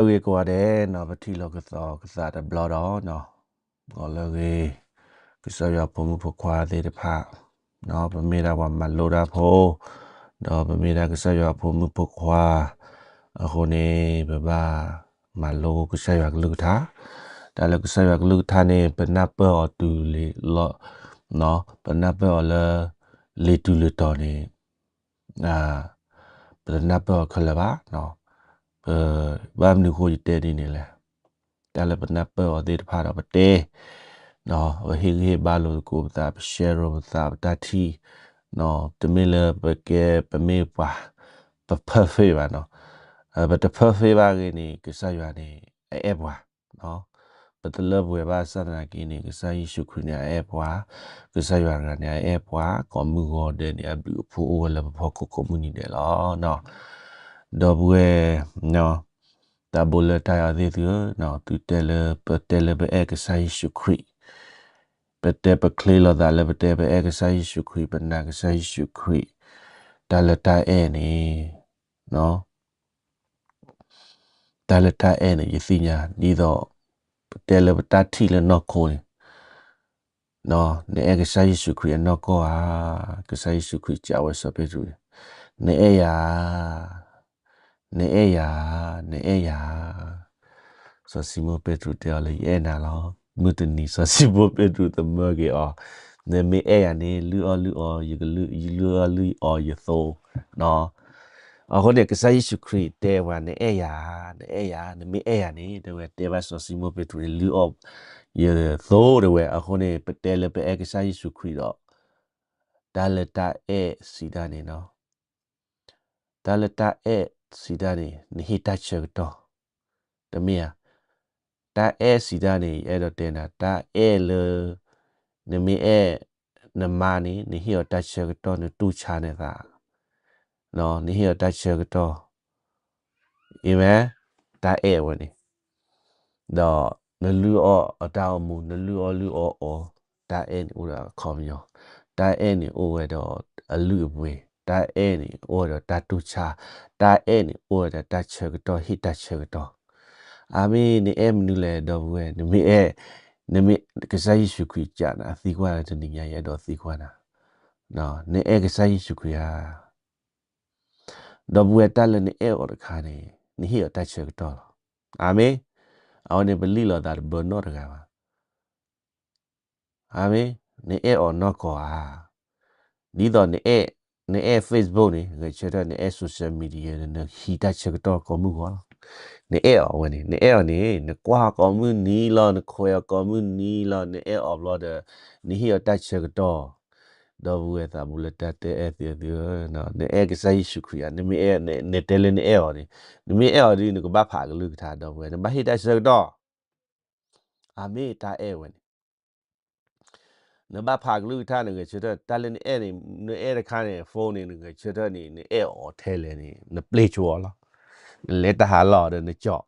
အဂ့ၤကိးဂၤဒဲးနီၤ, ပထံၣ်လိာ်ကသီၣ်ကသးတဘျီဒီးနီၤ, ဂီၤလၢအဂ့ၤ, ကစၢ်ယွၤဖိမုၣ်ဖိခွါသ့ၣ်တဖၣ်, ပမ့ၢ်ဒၣ်ပှၤမၤလိတၢ်ဖိ, ဒီးပမ့ၢ်ဒၣ်ကစၢ်ယွၤဖိမုၣ်ဖိခွါ, အဃိန့ၣ် ပဘၣ်မၤလိကစၢ်ယွၤကလုၢ်ကထါ, တၢ်လၢကစၢ်ယွၤကလုၢ်ကထါန့ၣ် ပနၢ်ပၢၢ်အီၤတုၤလီၤ, ပနၢ်ပၢၢ်အီၤလၢ လံာ်တုၤလံာ်တီၤန့ၣ် ပတနၢ်ပၢၢ်အီၤခဲလၢာ်ဘၣ်, ဘၣ်မနုၤအဃိယတဲဒ်န့ၣ်လဲၣ်, တၢ်လၢပနၢ်ပၢၢ်အီၤသ့ၣ်တဖၣ်ဒီးပတဲ, ပဟ့ၣ်ဂံၢ်ဟ့ၣ်ဘါလိာ်သကိးပသး, ပ share လိာ်ပသး, ပတၢ်ထံၣ်, တမ့ၢ်လၢပကဲ ပမ့ၢ်ပှၤ ပ perfect ဘၣ်နီၤ, ပတ perfect ဘၣ်ဂ့ၤန့ၣ် ကစၢ်ယွၤန့ၣ် အအဲၣ်ပှၤ ပတလၢပှဲၤဘၣ်ဆၣ်သနာ်က့န့ၣ် ကစၢ်ယ့ၣ်ၡူးခရံာ်န့ၣ် အအဲၣ်ပှၤ, ကစၢ်ယွၤတဂၤန့ၣ် အအဲၣ်ပှၤ, ကိးမုၢ်ဂီၤဒဲးန့ၣ် အဘျုးအဖှိၣ်အိၣ်ဝဲလၢပဖီခိၣ်ကိးမုၢ်နံၤဒဲးလီၤ. ဒီပုၢ်ဝဲၢ်, တၢ်ဘိးလၢတၢ်အဲၣ်အီၤသ့ၣ်သုဧၢ, သုတဲလၢ ပတဲလၢပအဲၣ်ကစၢ်ယ့ၣ်ၡူးခရံာ်, ပတဲပချ့လိာ်သးလၢပတဲပအဲၣ်ကစၢ်ယ့ၣ်ၡူးခရံာ်, ပနာ်ကစၢ်ယ့ၣ်ၡူးခရံာ်, တၢ်လၢတၢ်အဲၣ်န့ၣ် တၢ်လၢတၢ်အဲၣ်န့ၣ် ယသ့ၣ်ညါ ဒ်သိး ပတဲလၢပတၢ်ထံၣ်လၢနီၢ်ခိန့ၣ်, နအဲၣ်ကစၢ်ယ့ၣ်ၡူးခရံာ်အနီၢ်ကီၢ်ဧါ, ကစၢ်ယ့ၣ်ၡူးခရံာ်စံးဝဲစီၤပ့းတရူးန့ၣ်, နအဲၣ်ယၤ, နအဲၣ်ယၤ, နအဲၣ်ယၤ, စီၤၡံမိၣ်ပ့းတရူးတဲအီၤလၢယအဲၣ်နၤလီၤ. မုၢ်တနံၤစီၤၡံမိၣ်ပ့းတရူးသမၢက့ၤအီၤ, နမ့ၢ်အဲၣ်ယၤန့ၣ် လုၢ်အီၣ်လုၢ်အီ, ယကလုၢ်အီၣ်လုၢ်အီယသိ, အဃိန့ၣ် ကစၢ်ယ့ၣ်ၡူးခရံာ်တဲဝဲ နအဲၣ်ယၤ, နအဲၣ်ယၤ, နမ့ၢ်အဲၣ်ယၤန့ၣ် တဲဝဲ တဲဘၣ်စီၤၡံမိၣ်ပ့းတရူးန့ၣ် လုၢ်အီၣ်ယသိ တဲဝဲ. အဃိန့ၣ် ပတဲလၢပအဲၣ်ကစၢ်ယ့ၣ်ၡူးခရံာ်ဒီး တၢ်လၢတၢ်အဲၣ်စံးတၢ်န့ၣ်နီၤ, တၢ်လၢတၢ်အဲၣ်စံးတၢ်န့ၣ် နဟ့ၣ်တၢ်ဆၢကတီၢ်, တမ့ၢ်ဧါ. တၢ်အဲၣ်စံးတၢ်န့ၣ် ယအဲၣ်ဒိးတဲနၤ တၢ်အဲၣ်လၢ နမ့ၢ်အဲၣ်နမါန့ၣ် နဟ့ၣ်အီၤတၢ်ဆၢကတီၢ် နတူၢ်ဆါနသး, နဟ့ၣ်အီၤတၢ်ဆၢကတီၢ်, အၤမ့ၣ်, တၢ်အဲၣ်ဝဲန့ၣ် ဒီးနလုၢ်အီၣ်အတၢ်အိၣ်မူ နလုၢ်အီၣ်လုၢ်အီအီၤ, တၢ်အဲၣ်န့ၣ်အိၣ်ဒီးအခီပညီ, တၢ်အဲၣ်န့ၣ်အိၣ်ဝဲဒီးအလုၢ်အပှ့ၤ, တၢ်အဲၣ်န့ၣ်အိၣ်ဝဲဒီးတၢ်တူၢ်ဆါ, တၢ်အဲၣ်န့ၣ်အိၣ်ဝဲဒီးတၢ်ဆၢကတီၢ် ဟ့ၣ်တၢ်ဆၢကတီၢ်. အၤမ့ၣ်, နအဲၣ်မနုၤလဲၣ် ဒီပုၢ်ဝဲၢ်, နမ့ၢ်အဲၣ်, နမ့ၢ်ကစၢ်ယ့ၣ်ၡူးခရံာ် ကးနၤသံကွၢ်လၢတနံၤညါ ယအဲၣ်ဒိးသံကွၢ်နၤ, နအဲၣ်ကစၢ်ယ့ၣ်ၡူးခရံာ်ဧါ. ဒီပုၢ်ဝဲၢ် တၢ်လၢနအဲၣ်အီၤတခါန့ၣ် နဟ့ၣ်အီၤတၢ်ဆၢကတီၢ်လီၤ. အၤမ့ၣ်. အဝဲန့ၣ်ပလံၣ်လိာ်သးတဘၢနီတဂၤဘၣ်. အၤမ့ၣ်. နအဲၣ်အီၤနီၢ်ကီၢ်ဧါ. ဒ်သိးနအဲၣ်, နအဲၣ် Facebook န့ၣ် ဂဲၤဆၢထၢၣ် နအဲၣ် social media န့ၣ် နဟံးတၢ်ဆၢကတီၢ်ကိးမုၢ်ဂီၤလီၤ. နအဲၣ်အီၤဝဲန့ၣ်, နအဲၣ်အီၤန့ၣ် နကွၢ်အီၤကိးမုၢ်နံၤလီၤ, နခွဲးအီၤကိးမုၢ်နံၤလီၤ, နအဲၣ်အီၤဘျီဒီး နဟ့ၣ်အီၤတၢ်ဆၢကတီၢ်. ဒီပုၢ်ဝဲၢ် သးဘူးလၢတၢ်တဲအဲၣ်သုသုဧၢ, နအဲၣ်ကစၢ်ယ့ၣ်ၡူးခရံာ်ဧါ. နမ့ၢ်အဲၣ်, နတဲလၢနအဲၣ်အီၤန့ၣ်, နမ့ၢ်အဲၣ်အီၤဒီး နကဘၣ်ဖးကလုၢ်ကထါ ဒီပုၢ်ဝဲၢ်, နဘၣ်ဟ့ၣ်တၢ်ဆၢကတီၢ်. အၤမ့ၣ်, တၢ်အဲၣ်ဝဲန့ၣ် နဘၣ်ဖးကလုၢ်ကထါ နဂဲၤဆၢထၢၣ် တၢ်လၢနအဲၣ်န့ၣ်, နအဲၣ်တခါန့ၣ် phone န့ၣ် နဂဲၤဆၢထၢၣ်န့ၣ် နအဲၣ်အီၤထဲလဲၣ်န့ၣ် နပျဲဆိအီၤလီၤ. နလဲၤတၢ်ဟးလီၢ်ဒီးနကၠီၣ်,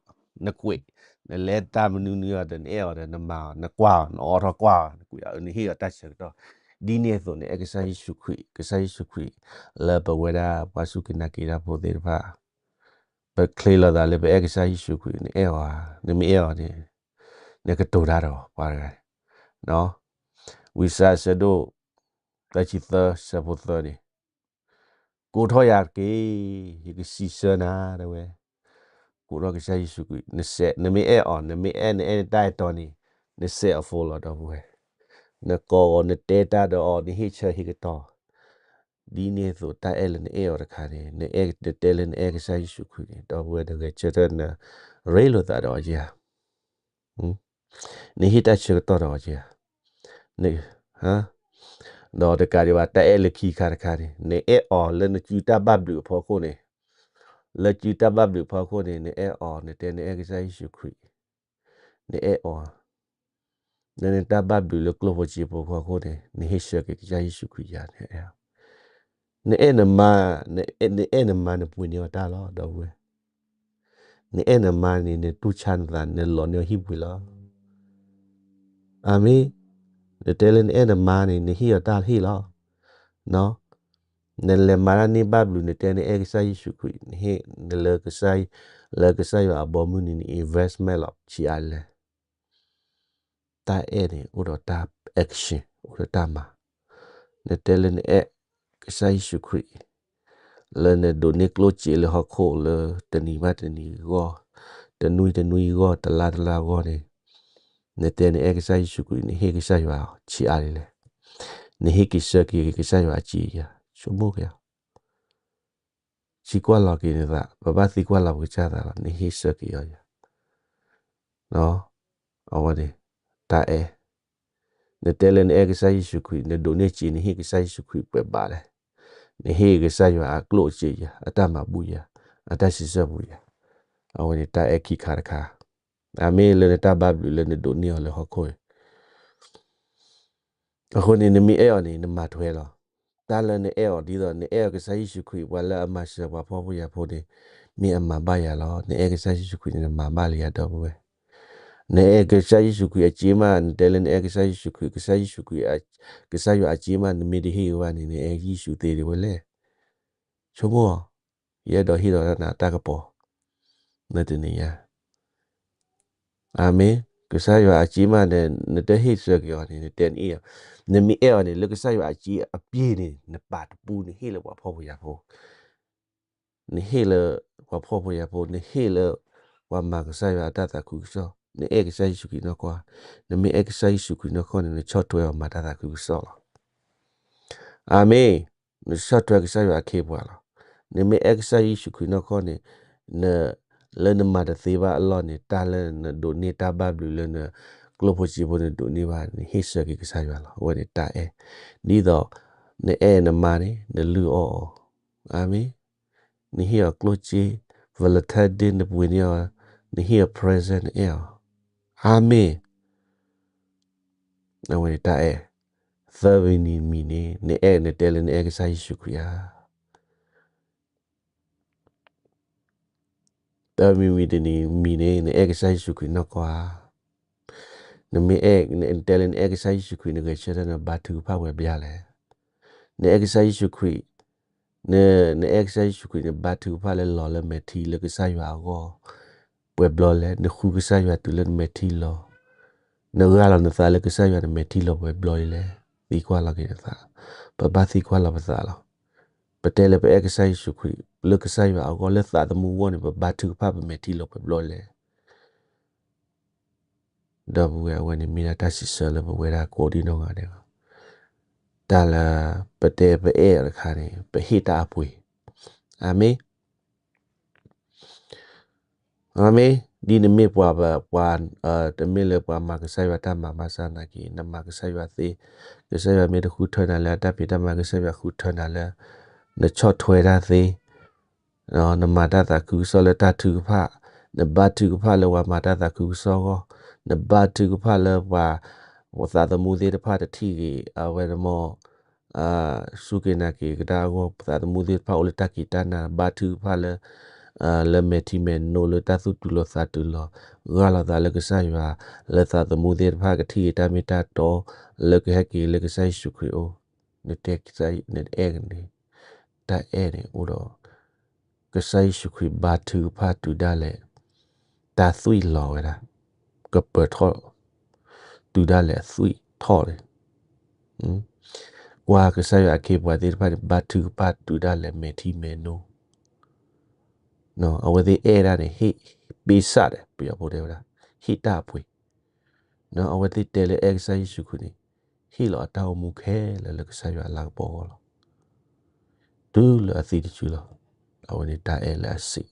နကွံာ်, နလဲၤတၢ်မနုၤနုၤအီၤဒီးနအဲၣ်အီၤဒီးနမၤအီၤ, နကွၢ်အီၤ, နအိးထီၣ်ကွၢ်အီၤ, နကွံာ်အီၤ, နဟ့ၣ်အီၤတၢ်ဆၢကတီၢ်. ဒ်န့ၣ်အသိး နအဲၣ်ကစၢ်ယ့ၣ်ၡူးခရံာ်, ကစၢ်ယ့ၣ်ၡူးခရံာ် လၢပဝဲဒၣ်ပှၤစူၢ်က့ၤနာ်က့ၤတၢ်ဖိသ့ၣ်တဖၣ် ပချ့လိာ်သးလၢပအဲၣ်ကစၢ်ယ့ၣ်ၡူးခရံာ်, နအဲၣ်အီၤဧါ. နမ့ၢ်အဲၣ်အီၤန့ၣ် နကတိၤတၢ်ဒီးပှၤတဂၤန့ၣ်. ဝံယၡါယၤ အဆၢဒိၣ်သၢဆံသၢ အဆၢဖိသၢန့ၣ်, ကိးထီၣ်ယၤတက့ၢ်, ယကစံးဆၢနၤ တဲဝဲ. ကိးထီၣ်ကစၢ်ယ့ၣ်ၡူးခရံာ်, နစဲး, နမ့ၢ်အဲၣ်အီၤ, နမ့ၢ်အဲၣ်, နအဲၣ်နတၢ်အဲၣ်တီန့ၣ် နစဲးအီၤ phone လီၤ ဒီပုၢ်ဝဲၢ်. နကိးအီၤ, နတဲတၢ်ဒီးအီၤ, နဟ့ၣ်ဆၢဟ့ၣ်ကတီၢ်. ဒ်န့ၣ်အသိး တၢ်အဲၣ်လၢနအဲၣ်အီၤတခါန့ၣ်, နအဲၣ်, နတဲလၢနအဲၣ်ကစၢ်ယ့ၣ်ၡူးခရံာ်န့ၣ် ဒီပုၢ်ဝဲၢ် နဂဲၤဆၢထၢၣ် နရ့လိာ်သးဒီးအီၤဧါ. နဟ့ၣ်တၢ်ဆၢကတီၢ်ဒီးအီၤဧါ. ဒီးတကးဒံးဘၣ် တၢ်အဲၣ်လၢခံခါတခါန့ၣ်, နအဲၣ်အီၤလၢနစုတၢ်ဘၣ်ဘျုးအဖီခိၣ်န့ၣ်, လၢစုတၢ်ဘၣ်ဘျုးအဖီခိၣ်န့ၣ် နအဲၣ်အီၤ, နတဲနအဲၣ်ကစၢ်ယ့ၣ်ၡူးခရံာ်, နအဲၣ်အီၤ လၢနတၢ်ဘၣ်ဘျုးလၢကျိၣ်ဖိစ့ဖိအဖီခိၣ်န့ၣ် နဟ့ၣ်ဆၢက့ၤကစၢ်ယ့ၣ်ၡူးခရံာ်ဧါ. နအဲၣ်, နအဲၣ်နမါ, နအဲၣ်နမါ နပှ့ၤန့ၢ်အီၤတၢ်လီၤ ဒီပုၢ်ဝဲၢ်. နအဲၣ်နမါန့ၣ် နတူၢ်ဆါနသး နလီၤန့ၢ်အီၤဟံၣ်ပှ့ၤလီၤ. အၤမ့ၣ်. နတဲလၢနအဲၣ်နမါန့ၣ် နဟ့ၣ်အီၤတၢ်ဟ့ၣ်လီၤ. နလဲၤမၤတၢ်န့ၢ်ဘၣ်ဘျုး နတဲနအဲၣ်ကစၢ်ယ့ၣ်ၡူးခရံာ် နဟ့ၣ်, နလၢကစၢ်, လၢကစၢ်ယွၤအဘီမုၢ်နံၤန့ၣ် investment လီၤဆံးအါလဲၣ်. တၢ်အဲၣ်န့ၣ် အိၣ်ဒီးတၢ် action အိၣ်ဒီးတၢ်မၤ, နတဲလၢနအဲၣ်ကစၢ်ယ့ၣ်ၡူးခရံာ် လၢနဒိးန့ၢ်ကျိၣ်စ့လၢဟီၣ်ခိၣ်လၢတနံၤဘၣ်တနံၤအဂီၢ်, တနွံတနွံအဂီၢ်, တလါတလါအဂီၢ်န့ၣ်, နတဲနအဲၣ်ကစၢ်ယ့ၣ်ၡူးခရံာ် နဟ့ၣ်ကစၢ်ယွၤဆံးအါလဲၣ်လဲၣ်. နဟ့ၣ်က့ၤဆၢက့ၤကစၢ်ယွၤအစ့ဧါ, ဆိကမိၣ်က့ၤ သံကွၢ်လီၤက့ၤနသး, ပဘၣ်သံကွၢ်လီၤပကစၢ်သးလီၤ, နဟ့ၣ်ဆၢက့ၤအီၤဧါ. အဝဲန့ၣ် တၢ်အဲၣ်, နတဲလၢနအဲၣ်ကစၢ်ယ့ၣ်ၡူးခရံာ်, နဒိးန့ၢ်စ့ နဟ့ၣ်ကစၢ်ယ့ၣ်ၡူးခရံာ်ပှဲၤဘၣ်လဲၣ်. နဟ့ၣ်ကစၢ်ယွၤအကျိၣ်အစ့ဧါ, အတၢ်မၤဘူၣ်ဧါ, အတၢ်စံးဆၢပူၤဧါ. အဝဲန့ၣ်တၢ်အဲၣ်ခံခါတခါ, အမ့ၢ်လၢနတၢ်ဘၣ်ဘျုးလၢနဒိးန့ၢ်အီၤလၢဟီၣ်ခိၣ်အံၤ အဃိန့ၣ် နမ့ၢ်အဲၣ်အီၤန့ၣ် နမၤထွဲလီၤ. တၢ်လၢနအဲၣ်အီၤဒ်သိး နအဲၣ်အီၤကစၢ်ယ့ၣ်ၡူးခရံာ် ပှၤလၢအမၤစၢၤပှၤဖှီၣ်ဖိယာ်ဖိန့ၣ် မ့ၢ်အမၤဘၣ်ယၤလီၤ. နအဲၣ်ကစၢ်ယ့ၣ်ၡူးခရံာ်န့ၣ် နမၤဘၣ်လၢယၤဒီပုၢ်ဝဲၢ်. နအဲၣ်ကစၢ်ယ့ၣ်ၡူးခရံာ်အစ့မး, နတဲလၢနအဲၣ်ကစၢ်ယ့ၣ်ၡူးခရံာ်, ကစၢ်ယ့ၣ်ၡူးခရံာ်, ကစၢ်ယွၤအစ့မး နမ့ၢ်တဟ့ၣ်ဝဲဘၣ်န့ၣ် နအဲၣ်ယ့ၣ်ၡူးသ့ဒ်ဝဲလဲၣ်. ဆိကမိၣ်အီၤ, ယအဲၣ်ဒိးဟ့ၣ်ဒီးနၤတၢ်ကပီၤ လၢတနံၤညါ အၤမ့ၣ်. ကစၢ်ယွၤအစ့မးဒီး နတဟ့ၣ်ဆၢက့ၤအီၤန့ၣ် နတဲနအ့ၣ်အီၤ, နမ့ၢ်အဲၣ်အီၤန့ၣ် လၢကစၢ်ယွၤအစ့အပျ့ၤန့ၣ် နပာ်တပူၤ နဟ့ၣ်လၢပှၤဖှီၣ်ဖိယာ်ဖိ, နဟ့ၣ်လၢပှၤဖှီၣ်ဖိယာ်ဖိ, နဟ့ၣ်လၢပှၤမၤကစၢ်ယွၤအတၢ်သးခုကစီၣ်, နအဲၣ်ကစၢ်ယ့ၣ်ၡူးခရံာ်နီၢ်ကီၢ်ဧါ. နမ့ၢ်အဲၣ်ကစၢ်ယ့ၣ်ၡူးခရံာ်နီၢ်ကီၢ်န့ၣ် နဆီၣ်ထွဲအီၤမၤတၢ်သးခုကစီၣ်လီၤ. အၤမ့ၣ်. နဆီၣ်ထွဲကစၢ်ယွၤအခ့အပှၤလီၤ. နမ့ၢ်အဲၣ်ကစၢ်ယ့ၣ်ၡူးခရံာ်နီၢ်ကီၢ်န့ၣ်, န, လၢနမၤတသ့ဘၣ်အလီၢ်န့ၣ် တၢ်လၢနဒိးန့ၢ်တၢ်ဘၣ်ဘျုးလၢန, ကျိၣ်ဖိစ့ဖိနဒိးန့ၢ်ဘၣ် နဟ့ၣ်ဆၢက့ၤကစၢ်ယွၤလီၤ. အဝဲန့ၣ်တၢ်အဲၣ်, ဒ်သိးနအဲၣ်နမါန့ၣ် နလုၢ်အီၣ်အီၤ, အၤမ့ၣ်, နဟ့ၣ်အီၤကျိၣ်စ့, ဖလထၢဒ့နပှ့ၤန့ၢ်အီၤ, နဟ့ၣ်အီၤ present နအဲၣ်အီၤ, အၤမ့ၣ်. အဝဲန့ၣ်တၢ်အဲၣ်. သၢမံၤတမံၤန့ၣ် နအဲၣ် နတဲလၢနအဲၣ်ကစၢ်ယ့ၣ်ၡူးခရံာ်ဧါ. သၢမံၤတမံၤန့ၣ် နအဲၣ်ကစၢ်ယ့ၣ်ၡူးခရံာ်နီၢ်ကီၢ်ဧါ. နမ့ၢ်အဲၣ်, နတဲလၢနအဲၣ်ကစၢ်ယ့ၣ်ၡူးခရံာ် နဂဲၤဆၢထၢၣ်နဘါထုကဖၣ်ဝဲဘၣ်လဲၣ်. နအဲၣ်ကစၢ်ယ့ၣ်ၡူးခရံာ်, န, နအဲၣ်ကစၢ်ယ့ၣ်ၡူးခရံာ်န့ၣ် ဘါထုကဖၣ်လၢလီၤလၢမဲာ်ထံလၢကစၢ်ယွၤအဂီၢ် ပှဲၤဘျီလဲၣ်. နဃုကစၢ်ယွၤတုၤလၢနမဲာ်ထံလီၤ, နဂၢ်လီၤနသးလၢကစၢ်ယွၤနမဲာ်ထံလီၤပှဲၤဘျီလဲၣ်. သံကွၢ်လီၤက့ၤနသး, ပဘၣ်သံကွၢ်လီၤပသးလီၤ. ပတဲလၢပအဲၣ်ကစၢ်ယ့ၣ်ၡူးခရံာ် လၢကစၢ်ယွၤအဂီၢ် လၢသးသမူအဂီၢ်န့ၣ် ပဘါထုကဖၣ်ပမဲာ်ထံလီၤပှဲၤဘျီလဲၣ်. ဒီပုၢ်ဝဲၢ် အဝဲန့ၣ်မ့ၢ်ဒၣ်တၢ်စံးဆၢလၢပဝဲဒၣ်ကိးဒံနီၢ်ဂၤဒဲးလီၤ. တၢ်လၢပတဲပအဲၣ်အီၤတခါန့ၣ် ပဟ့ၣ်တၢ်အပှ့ၤ, အၤမ့ၣ်. အၤမ့ၣ်. ဒ်နမ့ၢ်ပှၤ, ပှၤ, တမ့ၢ်လၢပှၤမၤကစၢ်ယွၤတၢ်မၤဘၣ်ဆၣ်သနာ်က့ နမၤကစၢ်ယွၤသ့, ကစၢ်ယွၤမ့ၢ်တဃုထၢနၤလၢအတၢ်ဖံးတၢ်မၤ ကစၢ်ယွၤဃုထၢနၤလၢ နဆီၣ်ထွဲတၢ်သ့ နမၤတၢ်သးခုကစီၣ်လၢတၢ်ထုကဖၣ်, နဘါထုကဖၣ်လၢပှၤမၤတၢ်သးခုကစီၣ်အဂီၢ်, နဘါထုကဖၣ်လၢပှၤ, ပသးသမူသ့ၣ်တဖၣ်တထံၣ်ဂ့ၤ, အဝဲန့ၣ်မ့ၢ်, စူၢ်က့ၤနာ်က့ၤကဒါအဂီၢ်, ပသးသမူသ့ၣ်တဖၣ်အိၣ်လၢတၢ်က့ၤတၢ်နၤ, ဘါထုကဖၣ်လၢ, လၢမဲာ်ထံမဲာ်နိလၢတၢ်သူၣ်တုၤလီၤသးတုၤလီၤ, ဂၢ်လီၤသးလၢကစၢ်ယွၤ, လၢသးသမူသ့ၣ်တဖၣ်ကထံၣ်ဂ့ၤတၢ်မ့ၢ်တၢ်တီ, လၢကဟဲက့ၤလၢကစၢ်ယ့ၣ်ၡူးခရံာ်အအိၣ်, နတဲ, နအဲၣ်န့ၣ်, တၢ်အဲၣ်န့ၣ်အိၣ်ဒီး ကစၢ်ယ့ၣ်ၡူးခရံာ်ဘါထုကဖၣ်တုၤဒၣ်လဲာ်, တၢ်သွံၣ်လီၤဝဲဒၣ်, ကပၢၤထီၣ်, တုၤဒၣ်လဲာ်အသွံၣ်ထီၣ်န့ၣ်, ကွၢ်ကစၢ်ယွၤအခ့အပှၤသ့ၣ်တဖၣ်န့ၣ် ဘါထုကဖၣ်တုၤဒၣ်လဲာ်မဲာ်ထံမဲာ်နိ, အဝဲသ့ၣ်အဲၣ်ဒၣ်န့ၣ် ဟ့ၣ်, ပေးဆပ် ဒီးပယီၤဖိတဲဝဲဒၣ်, ဟ့ၣ်တၢ်အပှ့ၤ, အဝဲသ့ၣ်တဲလၢအဲၣ်ကစၢ်ယ့ၣ်ၡူးခရံာ်န့ၣ်, ဟ့ၣ်လီၤအတၢ်အိၣ်မူခဲလၢာ်လၢကစၢ်ယွၤအလၤကပီၤအဂီၢ်လီၤ. တုၤလၢအသံတစုလီၤ. အဝဲန့ၣ်တၢ်အဲၣ်လၢအစံး,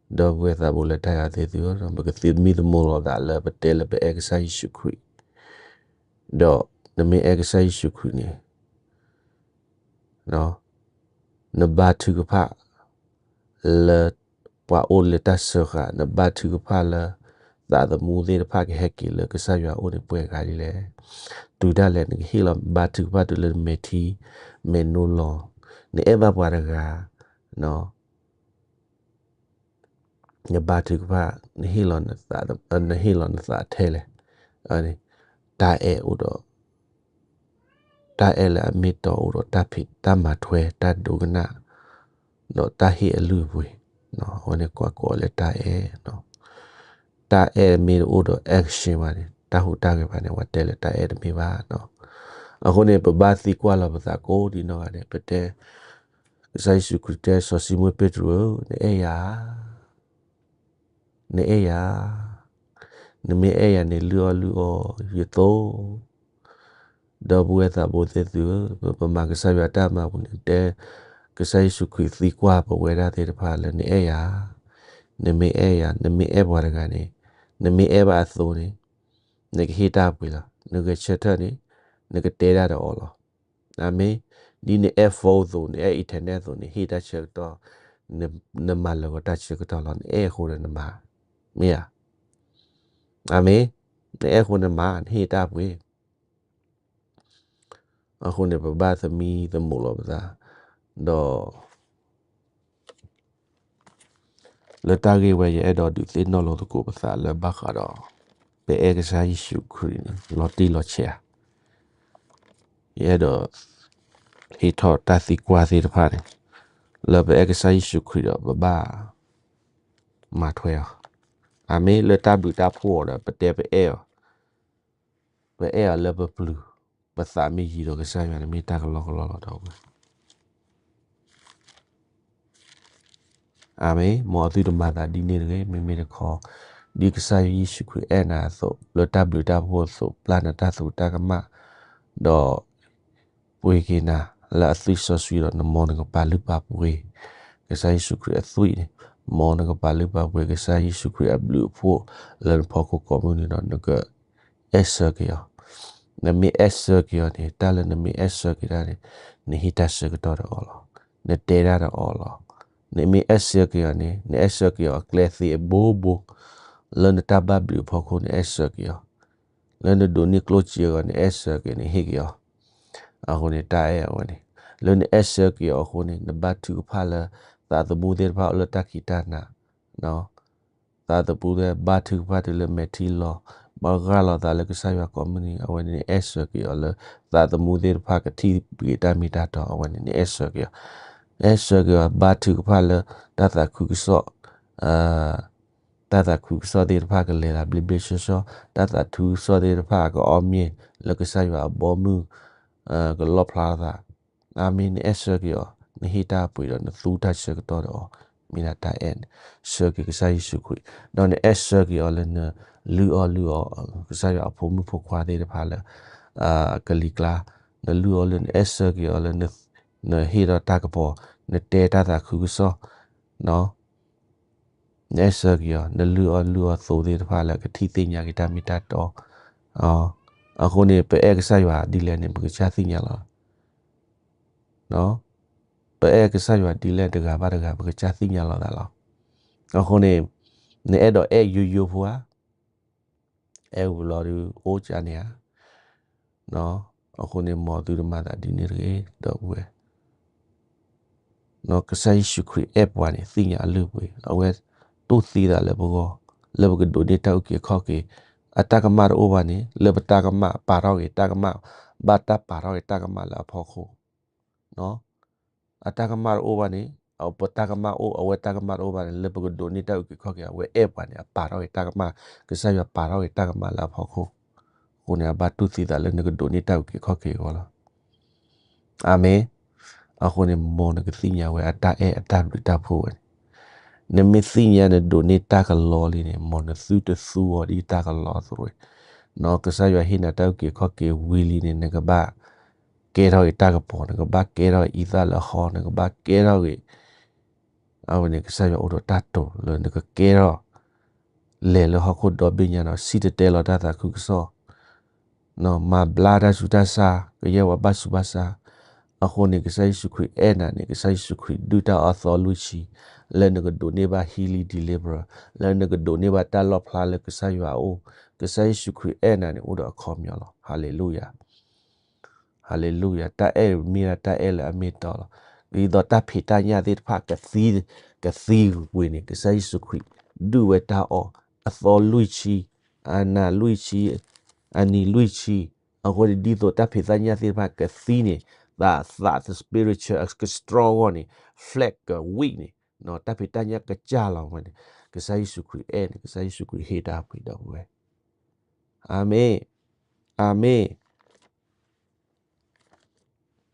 ဒီပုၢ်ဝဲၢ်သးဘိလၢတၢ်အဲၣ်သ့ၣ်သုဧၢ, ပကသမံသမိးလိာ်သးလၢပတဲလၢပအဲၣ်ကစၢ်ယ့ၣ်ၡူးခရံာ်, ဒီးနမ့ၢ်အဲၣ်ကစၢ်ယ့ၣ်ၡူးခရံာ်န့ၣ် နဘါထုကဖၣ် လၢပှၤအိၣ်လၢတၢ်စၢဃာ်, နဘါထုကဖၣ်လၢ သးသမူသ့ၣ်တဖၣ်ကဟဲက့ၤလၢကစၢ်ယွၤအအိၣ်န့ၣ် ပှဲၤဂၤဒ်လဲၣ်. တုၤဒၣ်လဲာ်နကဟ့ၣ်လီၤ ဘါထုကဖၣ်တုၤလၢနမဲာ်ထံမဲာ်နိလီၤ, နအဲၣ်ဘၣ်ပှၤတဂၤ နဘါထုကဖၣ်, နဟ့ၣ်လီၤနသးထဲလဲၣ်. တၢ်အဲၣ်အိၣ်ဒီး, တၢ်အဲၣ်လၢအမ့ၢ်တီအိၣ်ဒီးတၢ်ဖံးတၢ်မၤထွဲ တၢ်ဒိကနၣ်, ဒီးတၢ်ဟ့ၣ်အလုၢ်အပှ့ၤ အဝဲန့ၣ်ကွၢ်ကိးလၢတၢ်အဲၣ်, တၢ်အဲၣ်မ့ၢ်တအိၣ်ဒီး action ဘၣ်န့ၣ် တၢ်ဟူးတၢ်ဂဲၤဘၣ်န့ၣ် အဝဲတဲလၢတၢ်အဲၣ်တမ့ၢ်ဘၣ်. အဃိန့ၣ် ပဘၣ်သံကွၢ်လီၤပသးကိးဒံနီၢ်ဂၤဒဲး, ပတဲ, ကစၢ်ယ့ၣ်ၡူးခရံာ်တဲ စီၤၡံမိၣ်ပ့းတရူးဧၢ, နအဲၣ်ယၤ နအဲၣ်ယၤ, နမ့ၢ်အဲၣ်ယၤန့ၣ် လုၢ်အီၣ်လုၢ်အီယသိး, ဒီပုၢ်ဝဲၢ်သးဘိသ့ၣ်သုဧၢ, ပမၤကစၢ်ယွၤတၢ်မၤပူၤန့ၣ် တဲ, ကစၢ်ယ့ၣ်ၡူးခရံာ်သံကွၢ်ပဝဲဒၣ်သ့ၣ်တဖၣ်လၢနအဲၣ်ယၤ, နမ့ၢ်အဲၣ်ယၤ, နမ့ၢ်အဲၣ်ပှၤတဂၤန့ၣ်, နမ့ၢ်အဲၣ်ဘၣ်အသိးန့ၣ်, နကဟ့ၣ်တၢ်ပှ့ၤလီၤ. နဂဲၤဆၢထၢၣ်န့ၣ်, နကတဲဒၣ်ဒီးအီၤလီၤ. အၤမ့ၣ်, ဒ်နအဲၣ် phone အသိး, နအဲၣ် internet အသိးန့ၣ် ဟ့ၣ်တၢ်ဆၢကတီၢ်, နမၤလၢာ်ဂီၤတၢ်ဆၢကတီၢ်လီၤ. နအဲၣ်အဃိဒီးနမၤ, မ့ၢ်ဧါ. အၤမ့ၣ်, နအဲၣ်အဃိနမၤ, နဟ့ၣ်တၢ်ပှ့ၤ. အဃိန့ၣ် ပဘၣ်သမံသမိးလီၤပသး, ဒီး လၢတၢ်ဂ့ၢ်ဝဲ ယအဲၣ်ဒိးဒုးသ့ၣ်နီၣ်လိာ်သကိးပသးလၢဘၣ်ဃးဒီး ပအဲၣ်ကစၢ်ယ့ၣ်ၡူးခရံာ်န့ၣ် လီၤတံၢ်လီၤဆဲးဧါ. ယအဲၣ်ဒိး ဟ့ၣ်ထီၣ်တၢ်သံကွၢ်သ့ၣ်တဖၣ်န့ၣ် လၢပအဲၣ်ကစၢ်ယ့ၣ်ၡူးခရံာ်ဒီး ပဘၣ်မၤထွဲအီၤ. အၤမ့ၣ်, လၢတၢ်ဘျုးတၢ်ဖှိၣ်အီၤဒီး ပတဲပအဲၣ်အီၤ, ပအဲၣ်အီၤလၢပပျုၤ, ပသးမ့ၢ်ယံၤဒီးကစၢ်ယွၤန့ၣ် မ့ၢ်တၢ်ကလီကလီလီၤဒီးဝဲ အၤမ့ၣ်, မ်အသုတမၤသးဒ်န့ၣ်တဂ့ၤ. မ့မ့ၢ်တခီ, ဒ်ကစၢ်ယ့ၣ်ၡူးခရံာ်အဲၣ်နၤအသိး, လၢတၢ်ဘျုးတၢ်ဖှိၣ်အသိး ပျၢ်နတၢ်သရူးတၢ်ကမၣ်, ဒီး ပှ့ၤက့ၤနၤလၢအသွံၣ်စီဆှံဒီး နမ်နကပာ်လုၢ်ပာ်ပှ့ၤ ကစၢ်ယ့ၣ်ၡူးခရံာ်အသွံၣ်န့ၣ်, မ်နကပာ်လုၢ်ပာ်ပှ့ၤ ကစၢ်ယ့ၣ်ၡူးခရံာ်အဘျုးအဖှိၣ် လၢနဖီခိၣ်ကိးမုၢ်နံၤဒီး နကအဲၣ်ဆၢက့ၤအီၤ. နမ့ၢ်အဲၣ်ဆၢက့ၤအီၤန့ၣ်, တၢ်လၢနမ့ၢ်အဲၣ်ဆၢက့ၤတၢ်န့ၣ်, နဟ့ၣ်တၢ်ဆၢကတီၢ်ဒီးအီၤလီၤ. နတဲတၢ်ဒီးအီၤလီၤ. နမ့ၢ်အဲၣ်ဆၢက့ၤအီၤန့ၣ်, နအဲၣ်ဆၢက့ၤအီၤအကျဲသ့အဘိဘိ, လၢနတၢ်ဘၣ်ဘျုးအဖီခိၣ် နအဲၣ်ဆၢက့ၤအီၤ, လၢနဒိးန့ၢ်ကျိၣ်စ့အဂီၢ် နအဲၣ်ဆၢက့ၤ နဟ့ၣ်က့ၤအီၤ. အဃိန့ၣ် တၢ်အဲၣ်အဝဲန့ၣ်, လၢနအဲၣ်ဆၢက့ၤအီၤအဃိန့ၣ် နဘါထုကဖၣ်လၢ သးသမူသ့ၣ်တဖၣ်အိၣ်လၢတၢ်ခံးတၢ်နၤ, သးသမူသ့ၣ်တဖၣ် ဘါထုကဖၣ်တုၤလၢမဲာ်ထံလီၤ, ဘၣ်ဂၢ်လီၤသးလၢကစၢ်ယွၤကိးမုၢ်နံၤ, အဝဲန့ၣ်နအဲၣ်ဆၢက့ၤအီၤလၢ သးသမူသ့ၣ်တဖၣ်ကထံၣ်ဂ့ၤတၢ်မ့ၢ်တၢ်တီ, အဝဲန့ၣ်နအဲၣ်ဆၢက့ၤအီၤ. နအဲၣ်ဆၢက့ၤအီၤ ဘါထုကဖၣ်လၢ တၢ်သးခုကစီၣ် တၢ်သးခုကစီၣ်သ့ၣ်တဖၣ်ကလဲၤသးဘျ့ဘျ့ဆှီဆှီ, တၢ်သးခုကစီၣ်သ့ၣ်တဖၣ်ကအီၣ်မ့ၢ်လၢကစၢ်ယွၤအဘီအမုၢ် ကလီၣ်ဖျါသး. အၤမ့ၣ်, နအဲၣ်ဆၢက့ၤအီၤ, နဟ့ၣ်တၢ်ပှ့ၤဒီးနသူတၢ်ဆၢကတီၢ်ဒီးအီၤ, မ့ၢ်ဒၣ်တၢ်အဲၣ်န့ၣ်, ဆၢက့ၤကစၢ်ယ့ၣ်ၡူးခရံာ်, ဒီးနအဲၣ်ဆၢက့ၤအီၤလၢနလုၢ်အီၣ်လုၢ်အီ ကစၢ်ယွၤအဖိမုၣ်ဖိခွါသ့ၣ်တဖၣ်လၢ ကလံၤကျါ, နလုၢ်အီၣ်လုၢ် နအဲၣ်ဆၢက့ၤအီၤလၢ နဟ့ၣ်ဒီးတၢ်ကပီၤ, နတဲတၢ်သးခုကစီၣ် နအဲၣ်ဆၢက့ၤအီၤ, နလုၢ်အီၣ်လုၢ်အီသိသ့ၣ်တဖၣ်လၢကထံၣ်သ့ၣ်ညါက့ၤတၢ်မ့ၢ်တၢ်တီ. အဃိန့ၣ် ပအဲၣ်ကစၢ်ယွၤဒ်လဲၣ်န့ၣ် ပကစၢ်သ့ၣ်ညါလီၤ. ပအဲၣ်ကစၢ်ယွၤဒ်လဲၣ်တဂၤဘၣ်တဂၤ ပကစၢ်သ့ၣ်ညါလီၤသးလီၤ. အဃိန့ၣ် နအဲၣ်ဒိးအဲၣ်ယိယိဖိဧါ, အဲၣ်ဝံၤလီၤဒုးအိၣ်ကၢန့ၣ်ဧါ. အဃိန့ၣ် မ်သုတမၤသးဒ်န့ၣ်တဂ့ၤ ဒီပုၢ်ဝဲၢ် ကစၢ်ယ့ၣ်ၡူးခရံာ်အဲၣ်ပှၤန့ၣ် သ့ၣ်ညါအလုၢ်အပှ့ၤ, အဝဲတူၢ်သံသးလၢပဂီၢ်, လၢပကဒိးန့ၢ်တၢ်အုၣ်က့ၤခီၣ်က့ၤ, အတၢ်ကမၣ်တအိၣ်ဘၣ်န့ၣ် လၢပတၢ်ကမၣ်ပာ်ထီၣ်က့ၤတၢ်ကမၣ်, ဘၣ်တၢ်ပာ်ထီၣ်က့ၤတၢ်ကမၣ်လၢအဖီခိၣ် အတၢ်ကမၣ်တအိၣ်ဘၣ်န့ၣ်, ပတၢ်ကမၣ်အိၣ် အဝဲတၢ်ကမၣ်တအိၣ်ဘၣ်န့ၣ် လၢပကဒိးန့ၢ်တၢ်အုၣ်က့ၤခီၣ်က့ၤ အဝဲအဲၣ်ပှၤန့ၣ် အပာ်ထီၣ်က့ၤတၢ်ကမၣ်, ကစၢ်ယွၤပာ်ထီၣ်က့ၤတၢ်ကမၣ်လၢအဖီခိၣ်, အဃိန့ၣ် အဘၣ်တူၢ်သံသးလၢနကဒိးန့ၢ်တၢ်အုၣ်က့ၤခီၣ်က့ၤအဂီၢ်လီၤ. အၤမ့ၣ်. အဃိန့ၣ် မ်နကသ့ၣ်ညါဝဲအတၢ်အဲၣ်အတၢ်ဘျုးတၢ်ဖှိၣ်ဝဲန့ၣ်, နမ့ၢ်သ့ၣ်ညါနဒိးန့ၢ်တၢ်ကလီလံန့ၣ် မ်နသုတသူအီၤဒ်တၢ်ကလီအသိးဝဲ, ကစၢ်ယွၤဟ့ၣ်နၤတၢ်အုၣ်က့ၤခီၣ်က့ၤဝံၤလံန့ၣ် နကဘၣ်ကဲထီၣ်က့ၤတၢ်ကပီၤ, နကဘၣ်ကဲထီၣ်အံသၣ်လၢဟီ, နကဘၣ်ကဲထီၣ်က့ၤ အဝဲန့ၣ် ကစၢ်ယွၤအိၣ်ဒီးတၢ်တိာ်လၢနကကဲထီၣ် လဲၤလၢဟီၣ်ခိၣ်ဒီဘ့ၣ်ညါဒီး စံၣ်တဲၤတဲလီၤတၢ်သးခုကစီၣ်, မၤဘျါတၢ်ဆူးတၢ်ဆါ, ကယဲၢ်ပှၤဘၣ်ဆူးဘၣ်ဆါ. အဃိန့ၣ် ကစၢ်ယ့ၣ်ၡူးခရံာ်အဲၣ်နၤန့ၣ် ကစၢ်ယ့ၣ်ၡူးခရံာ်ဒုၣ်တၢ်အီၣ်အသီလွံၢ်ဆံ လၢနကဒိးန့ၢ်ဘၣ် healing deliverance လၢနကဒိးန့ၢ်ဘၣ်တၢ်လီၣ်ဖျါလၢကစၢ်ယွၤအအိၣ်, ကစၢ်ယ့ၣ်ၡူးခရံာ်အဲၣ်နၤန့ၣ် အိၣ်ဒီးအခီပညီလီၤ. ဟၤလ့လူယၤ. ဟၤလ့လူယၤ. တၢ်အဲၣ်မ့ၢ်ဒၣ်တၢ်အဲၣ်လၢအမ့ၢ်အတီလီၤ. ဒ်သိးတၢ်ဖံးတၢ်ညၣ်သ့ၣ်တဖၣ်ကသံ, ကသံကွံာ်န့ၣ် ကစၢ်ယ့ၣ်ၡူးခရံာ် ဒုၣ်ဝဲတၢ်အီၣ်အသီလွံၢ်ဆံ, အနၤလွံၢ်ဆံ, အနံၤလွံၢ်ဆံ. အဃိန့ၣ် ဒ်သိးတၢ်ဖံးတၢ်ညၣ်သ့ၣ်တဖၣ်ကသံန့ၣ် သးသး spiritual က strong အဂီၢ်န့ၣ် flesh က weak န့ၣ် တၢ်ဖံးတၢ်ညၣ်ကစၢ်လီၤဝဲန့ၣ်, ကစၢ်ယ့ၣ်ၡူးခရံာ်အဲၣ်န့ၣ် ကစၢ်ယ့ၣ်ၡူးခရံာ်ဟ့ၣ်တၢ်ပှ့ၤဒီပုၢ်ဝဲၢ်, အၤမ့ၣ်, အၤမ့ၣ်.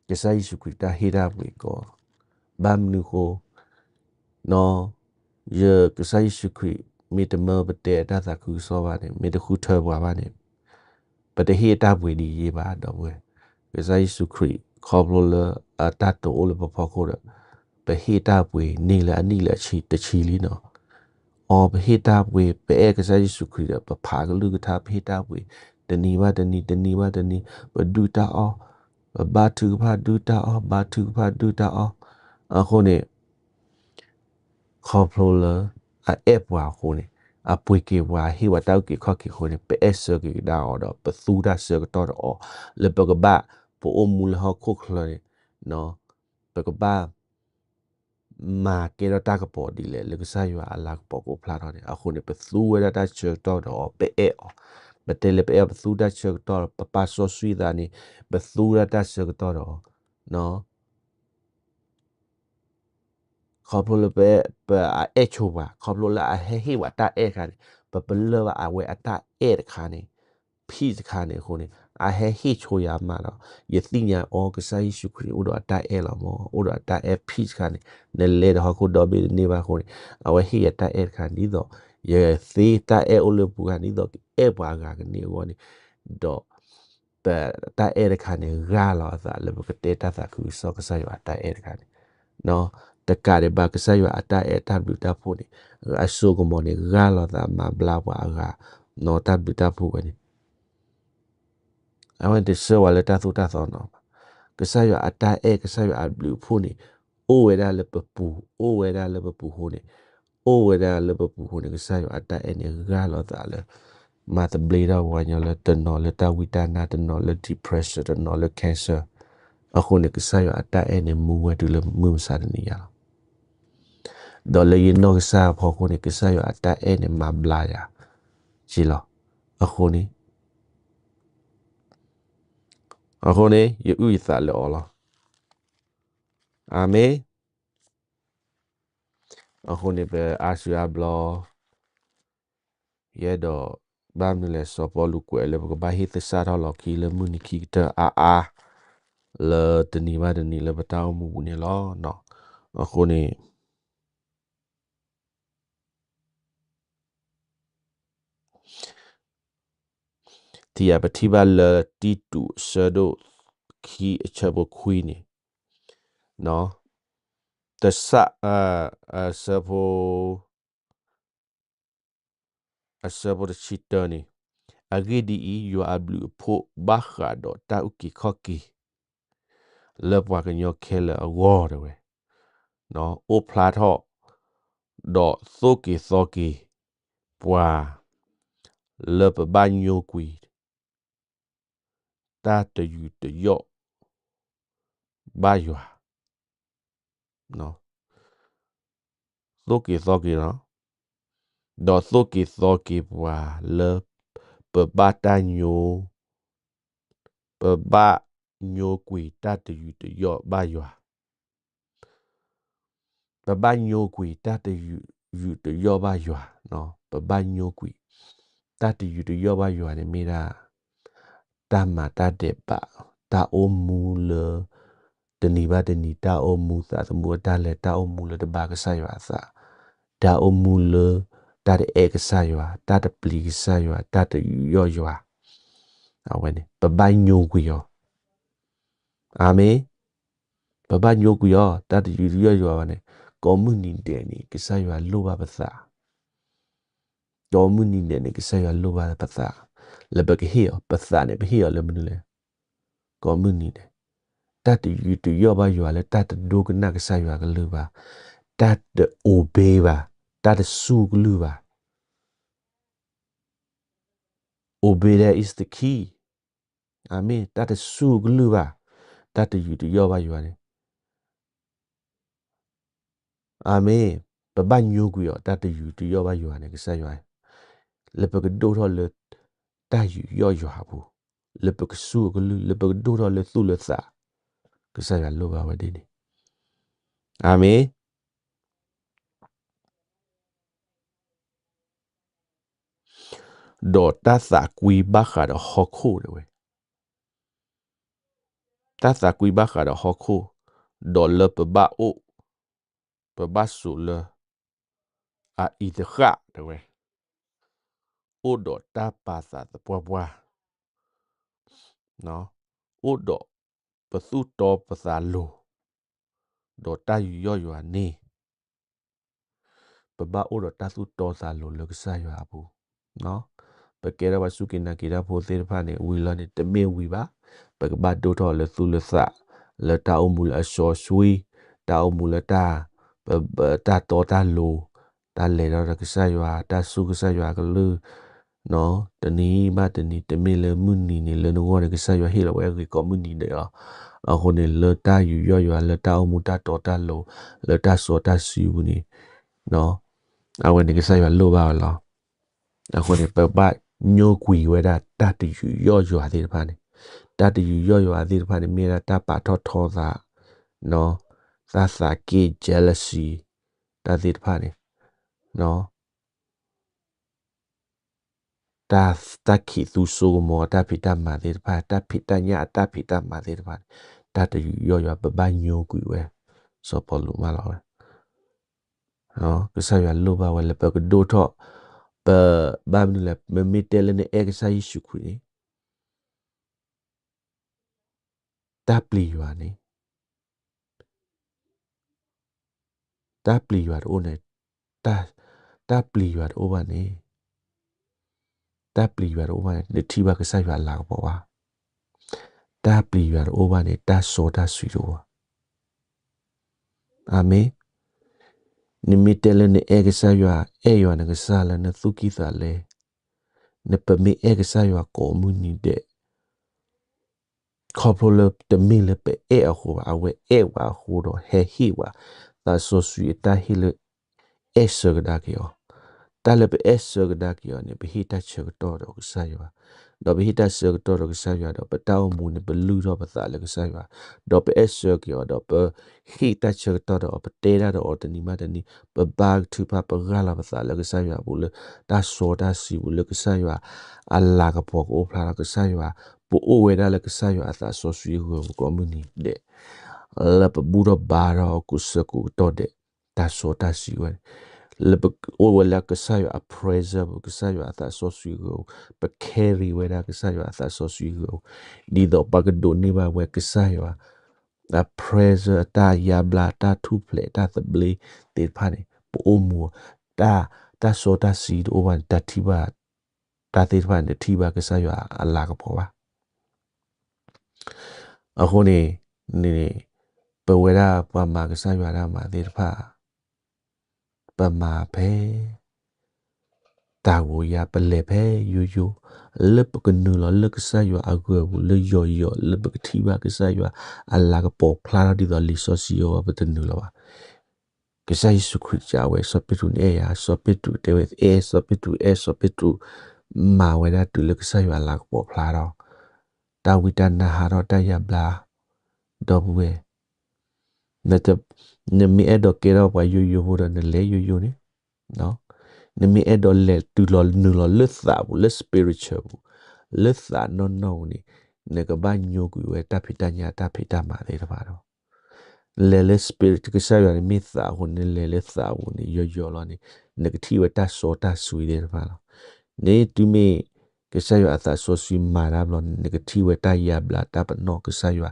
ကစၢ်ယ့ၣ်ၡူးခရံာ်တၢ်ဟ့ၣ်တၢ်ပှ့ၤကီး, ဘၣ်မနုၤဃိ, နီၢ်, ယကစၢ်ယ့ၣ်ၡူးခရံာ် မ့ၢ်တမၢပတဲအတၢ်သးခုကစီၣ်ဘၣ်န့ၣ်, မ့ၢ်တဃုထၢပှၤဘၣ်န့ၣ်, ပတဟ့ၣ်တၢ်ပှ့ၤဒ်ယ့ဘၣ် ဒီပုၢ်ဝဲၢ်, ကစၢ်ယ့ၣ်ၡူးခရံာ်ခီဖျိလၢအတၢ်တိာ်အိၣ်လၢပဖီခိၣ်ဒီး, ပဟ့ၣ်တၢ်ပှ့ၤန့ၢ်လၢအနံၣ်လၢအဆံတဆံလံနီၢ် အီၤ ပဟ့ၣ်တၢ်ပှ့ၤ ပအဲၣ်ကစၢ်ယ့ၣ်ၡူးခရံာ်ဒီး ပဖးကလုၢ်ကထါ ပဟ့ၣ်တၢ်ပှ့ၤ, တနံၤဘၣ်တနံၤ တနံၤဘၣ်တနံၤ, ပဒုၣ်တၢ်အီၣ်, ပဘါထုကဖၣ်ဒုၣ်တၢ်အီၣ်, ဘါထုကဖၣ်ဒုၣ်တၢ်အီၣ်, အဃိန့ၣ် ခီဖျိလၢအအဲၣ်ပှၤအဃိန့ၣ်, အပှ့ၤက့ၤပှၤ ဟ့ၣ်ပှၤတၢ်အုၣ်က့ၤခီၣ်က့ၤအဃိန့ၣ်, ပအဲၣ်ဆၢက့ၤကဒါအီၤဒီး ပသူတၢ်ဆၢကတီၢ်ဒီးအီၤ, လၢပကဘၣ် ပအိၣ်မူလၢဟီၣ်ခိၣ်ချၢန့ၣ်, ပကဘၣ် မၤကဲထီၣ်တၢ်ကပီၤဒ်လဲၣ် လၢကစၢ်ယွၤအလၤကပီၤကအိၣ်ဖျါထီၣ်န့ၣ်, အဃိန့ၣ် ပသူဝဲဒၣ်တၢ်ဆၢကတီၢ်ဒီးအီၤ ပအဲၣ်အီၤ, ပတဲလၢပအဲၣ်အီၤ ပသူတၢ်ဆၢကတီၢ်ဒီး ပပာ်စီဆှံသးန့ၣ်, ပသူဒၣ်တၢ်ဆၢကတီၢ်ဒီးအီၤ, ခီဖျိလၢပ ပအအဲၣ်ဆိပှၤ ခီဖျိလၢအဟဲဟ့ၣ်ပှၤတၢ်အဲၣ်တခါန့ၣ်, ပပလၢၢ်ဘၣ်အဝဲအတၢ်အဲၣ်တခါန့ၣ်, peace တခါန့ၣ်အဃိန့ၣ်, အဟဲဟ့ၣ်ဆိယၤမးဒီး, ယသ့ၣ်ညါအီၤ ကစၢ်ယ့ၣ်ၡူးခရံာ်အိၣ်ဒီးအတၢ်အဲၣ်လီၤမး, အိၣ်ဒီးအတၢ်အဲၣ် peace တခါန့ၣ်, နလဲၤဒီးဟီၣ်ခိၣ်ဒီဘ့ၣ်တန့ၢ်ဘၣ်အဃိန့ၣ်, အဝဲဟ့ၣ်ယၤတၢ်အဲၣ်တခါ ဒ်သိး ယသ့တၢ်အဲၣ်အိၣ်လၢပူၤဂၤ ဒ်သိးကအဲၣ်ပှၤအဂၤကန့ၢ်အဂီၢ်န့ၣ်, ဒီး ပတၢ်အဲၣ်တခါန့ၣ် ဂၢ်လီၤအသးလၢပကတဲတၢ်သးခုကစီၣ် ကစၢ်ယွၤအတၢ်အဲၣ်တခါန့ၣ်, တကးဒံးဘၣ် ကစၢ်ယွၤအတၢ်အဲၣ်တၢ်ဘျုးတၢ်ဖှိၣ်န့ၣ်, အစိကမီၤန့ၣ် ဂၢ်လီၤသးမၤဘျါပှၤအဂၤ, နီၢ် တၢ်ဘျုးတၢ်ဖှိၣ်ဝဲန့ၣ် အဝဲန့ၣ်တဆှၢဝဲလၢတၢ်သိၣ်တၢ်သီနီၢ်ဘၣ်. ကစၢ်ယွၤအတၢ်အဲၣ် ကစၢ်ယွၤအဘျုးအဖှိၣ်န့ၣ် အိၣ်ဝဲဒၣ်လၢပပူၤ, အိၣ်ဝဲဒၣ်လၢပပူၤအဃိန့ၣ်, အိၣ်ဝဲဒၣ်လၢပပူၤအဃိန့ၣ် ကစၢ်ယွၤအတၢ်အဲၣ်န့ၣ် ဂၢ်လီၤသးလၢ မၤသဘျ့ထီၣ်ပှၤကညီလၢတနီၤလၢတၢ်ဝံတၢ်နါ, တနီၤလၢ depression, တနီၤလၢ cancer. အဃိန့ၣ် ကစၢ်ယွၤအတၢ်အဲၣ်န့ၣ် မူဝဲတုၤလၢမုၢ်မဆါတနံၤညါလီၤ. ဒီးလၢယနီၢ်ကစၢ်အဖီခိၣ်န့ၣ် ကစၢ်ယွၤအတၢ်အဲၣ်န့ၣ် မၤဘျါယၤ က့လီၤ. အဃိန့ၣ်, အဃိန့ၣ် ယအုၣ်ယသးလၢအီၤလီၤ. အၤမ့ၣ်. အဃိန့ၣ် ပအါစုအါဘျီ ယအဲၣ်ဒိး ဘၣ်မနုၤလဲၣ် စီၤပီလူးကွဲးလၢပကဘၣ်ဟ့ၣ်သဆၣ်ထီၣ်လီၤခံလၢမုၢ်နံၤခံကတၢၢ်အါအါ လၢတနံၤဘၣ်တနံၤလၢပတၢ်အိၣ်မူပူၤန့ၣ်လီၤ. အဃိန့ၣ် ထံၣ်ယၤ ပထံၣ်ဘၣ်လၢတံတူးအဆၢဒိၣ်ခံအဆၢဖိခွံန့ၣ်, တဆၣ်, အဆၢဖိ အဆၢဖိတဆံတၢန့ၣ်, အဂ့ၢ်ဒ်အံၤ, ယွၤအဘျုးအဖှိၣ်ဘၣ်ဃးဒီးတၢ်အုၣ်က့ၤခီၣ်က့ၤ လၢပှၤကညီခဲလၢာ်အဂီၢ်တဲဝဲ, အိၣ်ဖျါထီၣ် ဒီးသိၣ်က့ၤသီက့ၤပှၤ လၢပဘၣ်ညိကွံာ် တၢ်တယူးတယီၣ်ဘၣ်ယွၤ, သိၣ်က့ၤသီက့ၤလီၤ, ဒီးသိၣ်က့ၤသီက့ၤပှၤလၢ ပဘၣ်တၢ်ညိ ပဘၣ်ညိကွံာ်တၢ်တယူးတယီၣ်ဘၣ်ယွၤ, ပဘၣ်ညိကွံာ်တၢ်တယူးတယီၣ်ဘၣ်ယွၤ, ပဘၣ်ညိကွံာ် တၢ်တယူးတယီၣ်ဘၣ်ယွၤန့ၣ်မ့ၢ်ဒၣ် တၢ်မၤတၢ်ဒဲးဘး, တၢ်အိၣ်မူလၢ တနံၤဘၣ်တနံၤ တၢ်အိၣ်မူသးသမူအတၢ်လဲၤ, တၢ်အိၣ်မူလၢတဘါကစၢ်ယွၤအသး, တၢ်အိၣ်မူလၢ တၢ်တအဲၣ်ကစၢ်ယွၤ, တၢ်တပျံၤကစၢ်ယွၤ, တၢ်တယူးယီၣ်ယွၤ, အဝဲန့ၣ် ပဘၣ်ညိကွံာ်အီၤ, အၤမ့ၣ်, ပဘၣ်ညိကွံာ်အီၤ, တၢ်တယူးတယီၣ်ယွၤဘၣ်န့ၣ်, ကိးမုၢ်နံၤဒဲးန့ၣ် ကစၢ်ယွၤလိၣ်ဘၣ်ပသး, ကိးမုၢ်နံၤဒဲးန့ၣ် ကစၢ်ယွၤလိၣ်ဘၣ်ပသး, လၢပကဟ့ၣ်အီၤ, ပသးန့ၣ် ပဟ့ၣ်အီၤလၢမနုၤလဲၣ်, ကိးမုၢ်နံၤဒဲး, တၢ်တယူးတယီၣ်ဘၣ်ယွၤလၢတၢ်တဒိကနၣ်ကစၢ်ယွၤကလုၢ်ဘၣ်, တၢ်တအိၣ်ဘ့ဘၣ်, တၢ်တစူၢ်ကလုၢ်ဘၣ်, obedience is the key, အၤမ့ၣ်, တၢ်တစူၢ်ကလုၢ်ဘၣ်, တၢ်တယူးတယီၣ်ဘၣ်ယွၤန့ၣ် အၤမ့ၣ်, ပဘၣ်ညိကွံာ်အီၤ တၢ်တယူးတယီၣ်ဘၣ်ယွၤန့ၣ် ကစၢ်ယွၤ, လၢပကဒိၣ်ထီၣ်လၢ တၢ်ယူးယီၣ်ယွၤအပူၤ, လၢပကစူၢ်ကလုၢ်, လၢပကဒိၣ်ထီၣ်လၢသူၣ်လၢသး, ကစၢ်ယွၤလိၣ်ဘၣ်ဝဲဒ်န့ၣ်, အၤမ့ၣ်. ဒီးတၢ်သးကွံဘၣ်ဃးဒီးဟီၣ်ခိၣ်တဲဝဲ, တၢ်သးကွံဘၣ်ဃးဒီးဟီၣ်ခိၣ်, ဒီးလၢပဘၣ်အိၣ်, ပဘၣ်စိာ်လၢ အအံၤတဃၣ်တဲဝဲ, အိၣ်ဒီးတၢ်ပာ်သးသပှၢ်ပှၢ်, အိၣ်ဒီးပသူၣ်တီပသးလိၤ, ဒီးတၢ်ယူးယီၣ်ယွၤန့ၣ် ပဘၣ်အိၣ်ဒီးတၢ်သူၣ်တီသးလိၤလၢကစၢ်ယွၤအပူၤ, ပကဲထီၣ်ပှၤစူၢ်က့ၤနာ်က့ၤတၢ်ဖိသ့ၣ်တဖၣ်န့ၣ် ဝံၤလီၤန့ၣ် တမ့ၢ်ဝံၤဘၣ်, ပကဘၣ်ဒိၣ်ထီၣ်လၢသူၣ်လၢသး, လၢတၢ်အိၣ်မူလၢအစီဆှံ, တၢ်အိၣ်မူလၢတၢ်, ပ, ပ, တၢ်တီတၢ်လိၤ, တၢ်လဲၤဒီးကစၢ်ယွၤ, တၢ်စူၢ်ကစၢ်ယွၤအကလုၢ်, တနံၤဘၣ်တနံၤ, တမ့ၢ်လၢမုၢ်နံၤန့ၣ် လၢနဂီၢ်န့ၣ် ကစၢ်ယွၤဟ့ၣ်လီၤဝဲအဂ့ၢ်ကိးမုၢ်နံၤဒဲးလီၤ. အဃိန့ၣ် လၢတၢ်ယူးယီၣ်ယွၤ, လၢတၢ်အိၣ်မူတၢ်တီတၢ်လိၤ, လၢတၢ်စီတၢ်ဆှံပူၤန့ၣ်, အဝဲန့ၣ်ကစၢ်ယွၤလိၣ်ဘၣ်ဝဲလီၤ. အဃိန့ၣ် ပဘၣ်ညိကွံာ်ဝဲဒၣ်တၢ်တယူးယီၣ်ယွၤသ့ၣ်တဖၣ်န့ၣ်, တၢ်တယူးယီၣ်ယွၤသ့ၣ်တဖၣ်န့ၣ် မ့ၢ်ဝဲဒၣ်တၢ်ပာ်ထီၣ်ထီသး, တၢ်သးက့ jealousy တၢ်သ့ၣ်တဖၣ်န့ၣ်, တၢ်, တၢ်ခံးသူစိကမီၤအတၢ်ဖံးတၢ်မၤသ့ၣ်တဖၣ်, တၢ်ဖံးတၢ်ညၣ်အတၢ်ဖံးတၢ်မၤသ့ၣ်တဖၣ်န့ၣ်, တၢ်တယူးယီၣ်ယွၤ ပဘၣ်ညိကွံာ်ဝဲ, စီၤပီလူးမၢလီၤဝဲ, ကစၢ်ယွၤလိၣ်ဘၣ်ဝဲလၢပကဒိၣ်ထီၣ်, ပ, ဘၣ်မနုၤလဲၣ်, မ့မ့ၢ်တဲလၢနအဲၣ်ကစၢ်ယ့ၣ်ၡူးခရံာ်န့ၣ် တၢ်ပျံၤယွၤန့ၣ်, တၢ်ပျံၤယွၤတအိၣ်န့ၣ်, တၢ်ပျံၤယွၤတအိၣ်ဘၣ်န့ၣ်, တၢ်ပျံၤယွၤတအိၣ်ဘၣ်န့ၣ် နထံၣ်ဘၣ်ကစၢ်ယွၤအလၤကပီၤဘၣ်. တၢ်ပျံၤယွၤတအိၣ်ဘၣ်န့ၣ် တၢ်စီတၢ်ဆှံတအိၣ်ဘၣ်. အၤမ့ၣ်. နမ့ၢ်တဲလၢနအဲၣ်ကစၢ်ယွၤ, အဲၣ်ယွၤနကစၢ်လၢနသူၣ်ကံၢ်သးလဲ, နပမ့ၢ်အဲၣ်ကစၢ်ယွၤကိးမုၢ်နံၤဒဲး, ခီဖျိလၢတမ့ၢ်လၢပအဲၣ်အဃိဘၣ်, အဝဲအဲၣ်ဝဲအဃိဒီး ဟဲဟ့ၣ်ဝဲသးစီဆှံအတၢ်ဟ့ၣ်လၢ အဲၣ်ဆၢကဒါက့ၤအီၤ. တၢ်လၢပအဲၣ်ဆၢကဒါက့ၤအီၤန့ၣ် ပဟ့ၣ်တၢ်ဆၢကတီၢ်ဒီးကစၢ်ယွၤ, ဒီးပဟ့ၣ်တၢ်ဆၢကတီၢ်ဒီးကစၢ်ယွၤဒီး ပတၢ်အိၣ်မူန့ၣ် ပလုၢ်ထီၣ်ပသးလၢကစၢ်ယွၤ, ဒီးပအဲၣ်ဆၢက့ၤအီၤဒီး ပဟ့ၣ်တၢ်ဆၢကတီၢ်ဒီးအီၤ, ပတဲတၢ်ဒီးအီၤတနံၤဘၣ်တနံၤ, ပဘါထုကဖၣ် ပဂၢ်လီၤပသးလၢကစၢ်ယွၤအပူၤလၢ တၢ်စီတၢ်ဆှံပူၤ လၢကစၢ်ယွၤအလၤကပီၤကအိၣ်ဖျါထီၣ်, ကစၢ်ယွၤ, ပအိၣ်ဝဲဒၣ်လၢကစၢ်ယွၤအသးစီဆှံအဂီၢ်ကိးမုၢ်နံၤဒဲး, လၢပဘူၣ်ထီၣ်ဘါထီၣ်ကိးဆၢကိးကတီၢ်ဒဲး, တၢ်စီတၢ်ဆှံဝဲန့ၣ်, လၢပအိၣ်ဝဲလၢကစၢ်ယွၤအ presence ပူၤ, ကစၢ်ယွၤအသးစီဆှံအဂီၢ်ပူၤ, ပ carry ဝဲဒၣ်ကစၢ်ယွၤအသးစီဆှံအဂီၢ်ပူၤ, ဒ်သိးပှၤကဒိးန့ၢ်ဘၣ်ဝဲကစၢ်ယွၤ အ presence အတၢ်ယါဘျါ တၢ်ထူၣ်ဖျဲး တၢ်သဘျ့သ့ၣ်တဖၣ်န့ၣ် ပအိၣ်မူ, တၢ်, တၢ်စီတၢ်ဆှံတအိၣ်ဘၣ်န့ၣ် တၢ်ထံၣ်ဘၣ်, တၢ်သ့ၣ်တဖၣ်န့ၣ် တထံၣ်ဘၣ်ကစၢ်ယွၤအလၤကပီၤဘၣ်. အဃိန့ၣ်, န့ၣ်, ပဝဲဒၣ်ပှၤမၤကစၢ်ယွၤတၢ်မၤသ့ၣ်တဖၣ်, ပမၤဖဲ တၢ်ဂိၤယၤ ပလဲၤဖဲယိယိ, လၢပကနုာ်လီၤလၢကစၢ်ယွၤအဂီၢ်ပူၤ လၢယိယိ လၢပကထံၣ်ဘၣ်ကစၢ်ယွၤအလၤကပီၤဖျါထီၣ်ဒ်သိးလံာ်စီဆှံအဂီၢ် ပတနုာ်လီၤဘၣ်. ကစၢ်ယ့ၣ်ၡူးခရံာ်စံးဝဲ စီၤပ့းတရူးန့ၣ်အဲၣ်ယၤ, စီၤပ့းတရူးတဲဝဲအဲၣ်, စီၤပ့းတရူးအဲၣ်, စီၤပ့းတရူးမၤဝဲဒၣ်တုၤလၢကစၢ်ယွၤအလၤကပီၤဖျါထီၣ်, တၢ်ဝံတၢ်နါဟးထီၣ် တၢ်ယါဘျါ, ဒီပုၢ်ဝဲၢ် နမ့ၢ်အဲၣ်ဒိးကဲထီၣ်ပှၤယိယိဖိဒီး နလဲၤယိယိန့ၣ်, နမ့ၢ်အဲၣ်ဒိးလဲၤတုၤလီၤနုာ်လီၤလၢသးပူၤ လၢ spiritual ပူၤ, လၢသးနီၢ်နီၢ်ပူၤန့ၣ်, နကဘၣ်ညိကွံာ်ဝဲတၢ်ဖံးတၢ်ညၣ်တၢ်ဖံးတၢ်မၤသ့ၣ်တဖၣ်ဒီး လဲၤလၢ spirit ကစၢ်ယွၤန့ၣ်မ့ၢ်သးအဃိန့ၣ် နလဲၤလၢသးပူၤန့ၣ် ယိယိလီၤန့ၣ်, နကထံၣ်ဝဲတၢ်စီတၢ်ဆှံသ့ၣ်တဖၣ်လီၤ. န့ၣ်တုၤမ့ၢ်ကစၢ်ယွၤအသးစီဆှံမၤတၢ်ဘျီန့ၣ် နကထံၣ်ဝဲတၢ်ယါဘျါ တၢ်ပနီၣ် ကစၢ်ယွၤ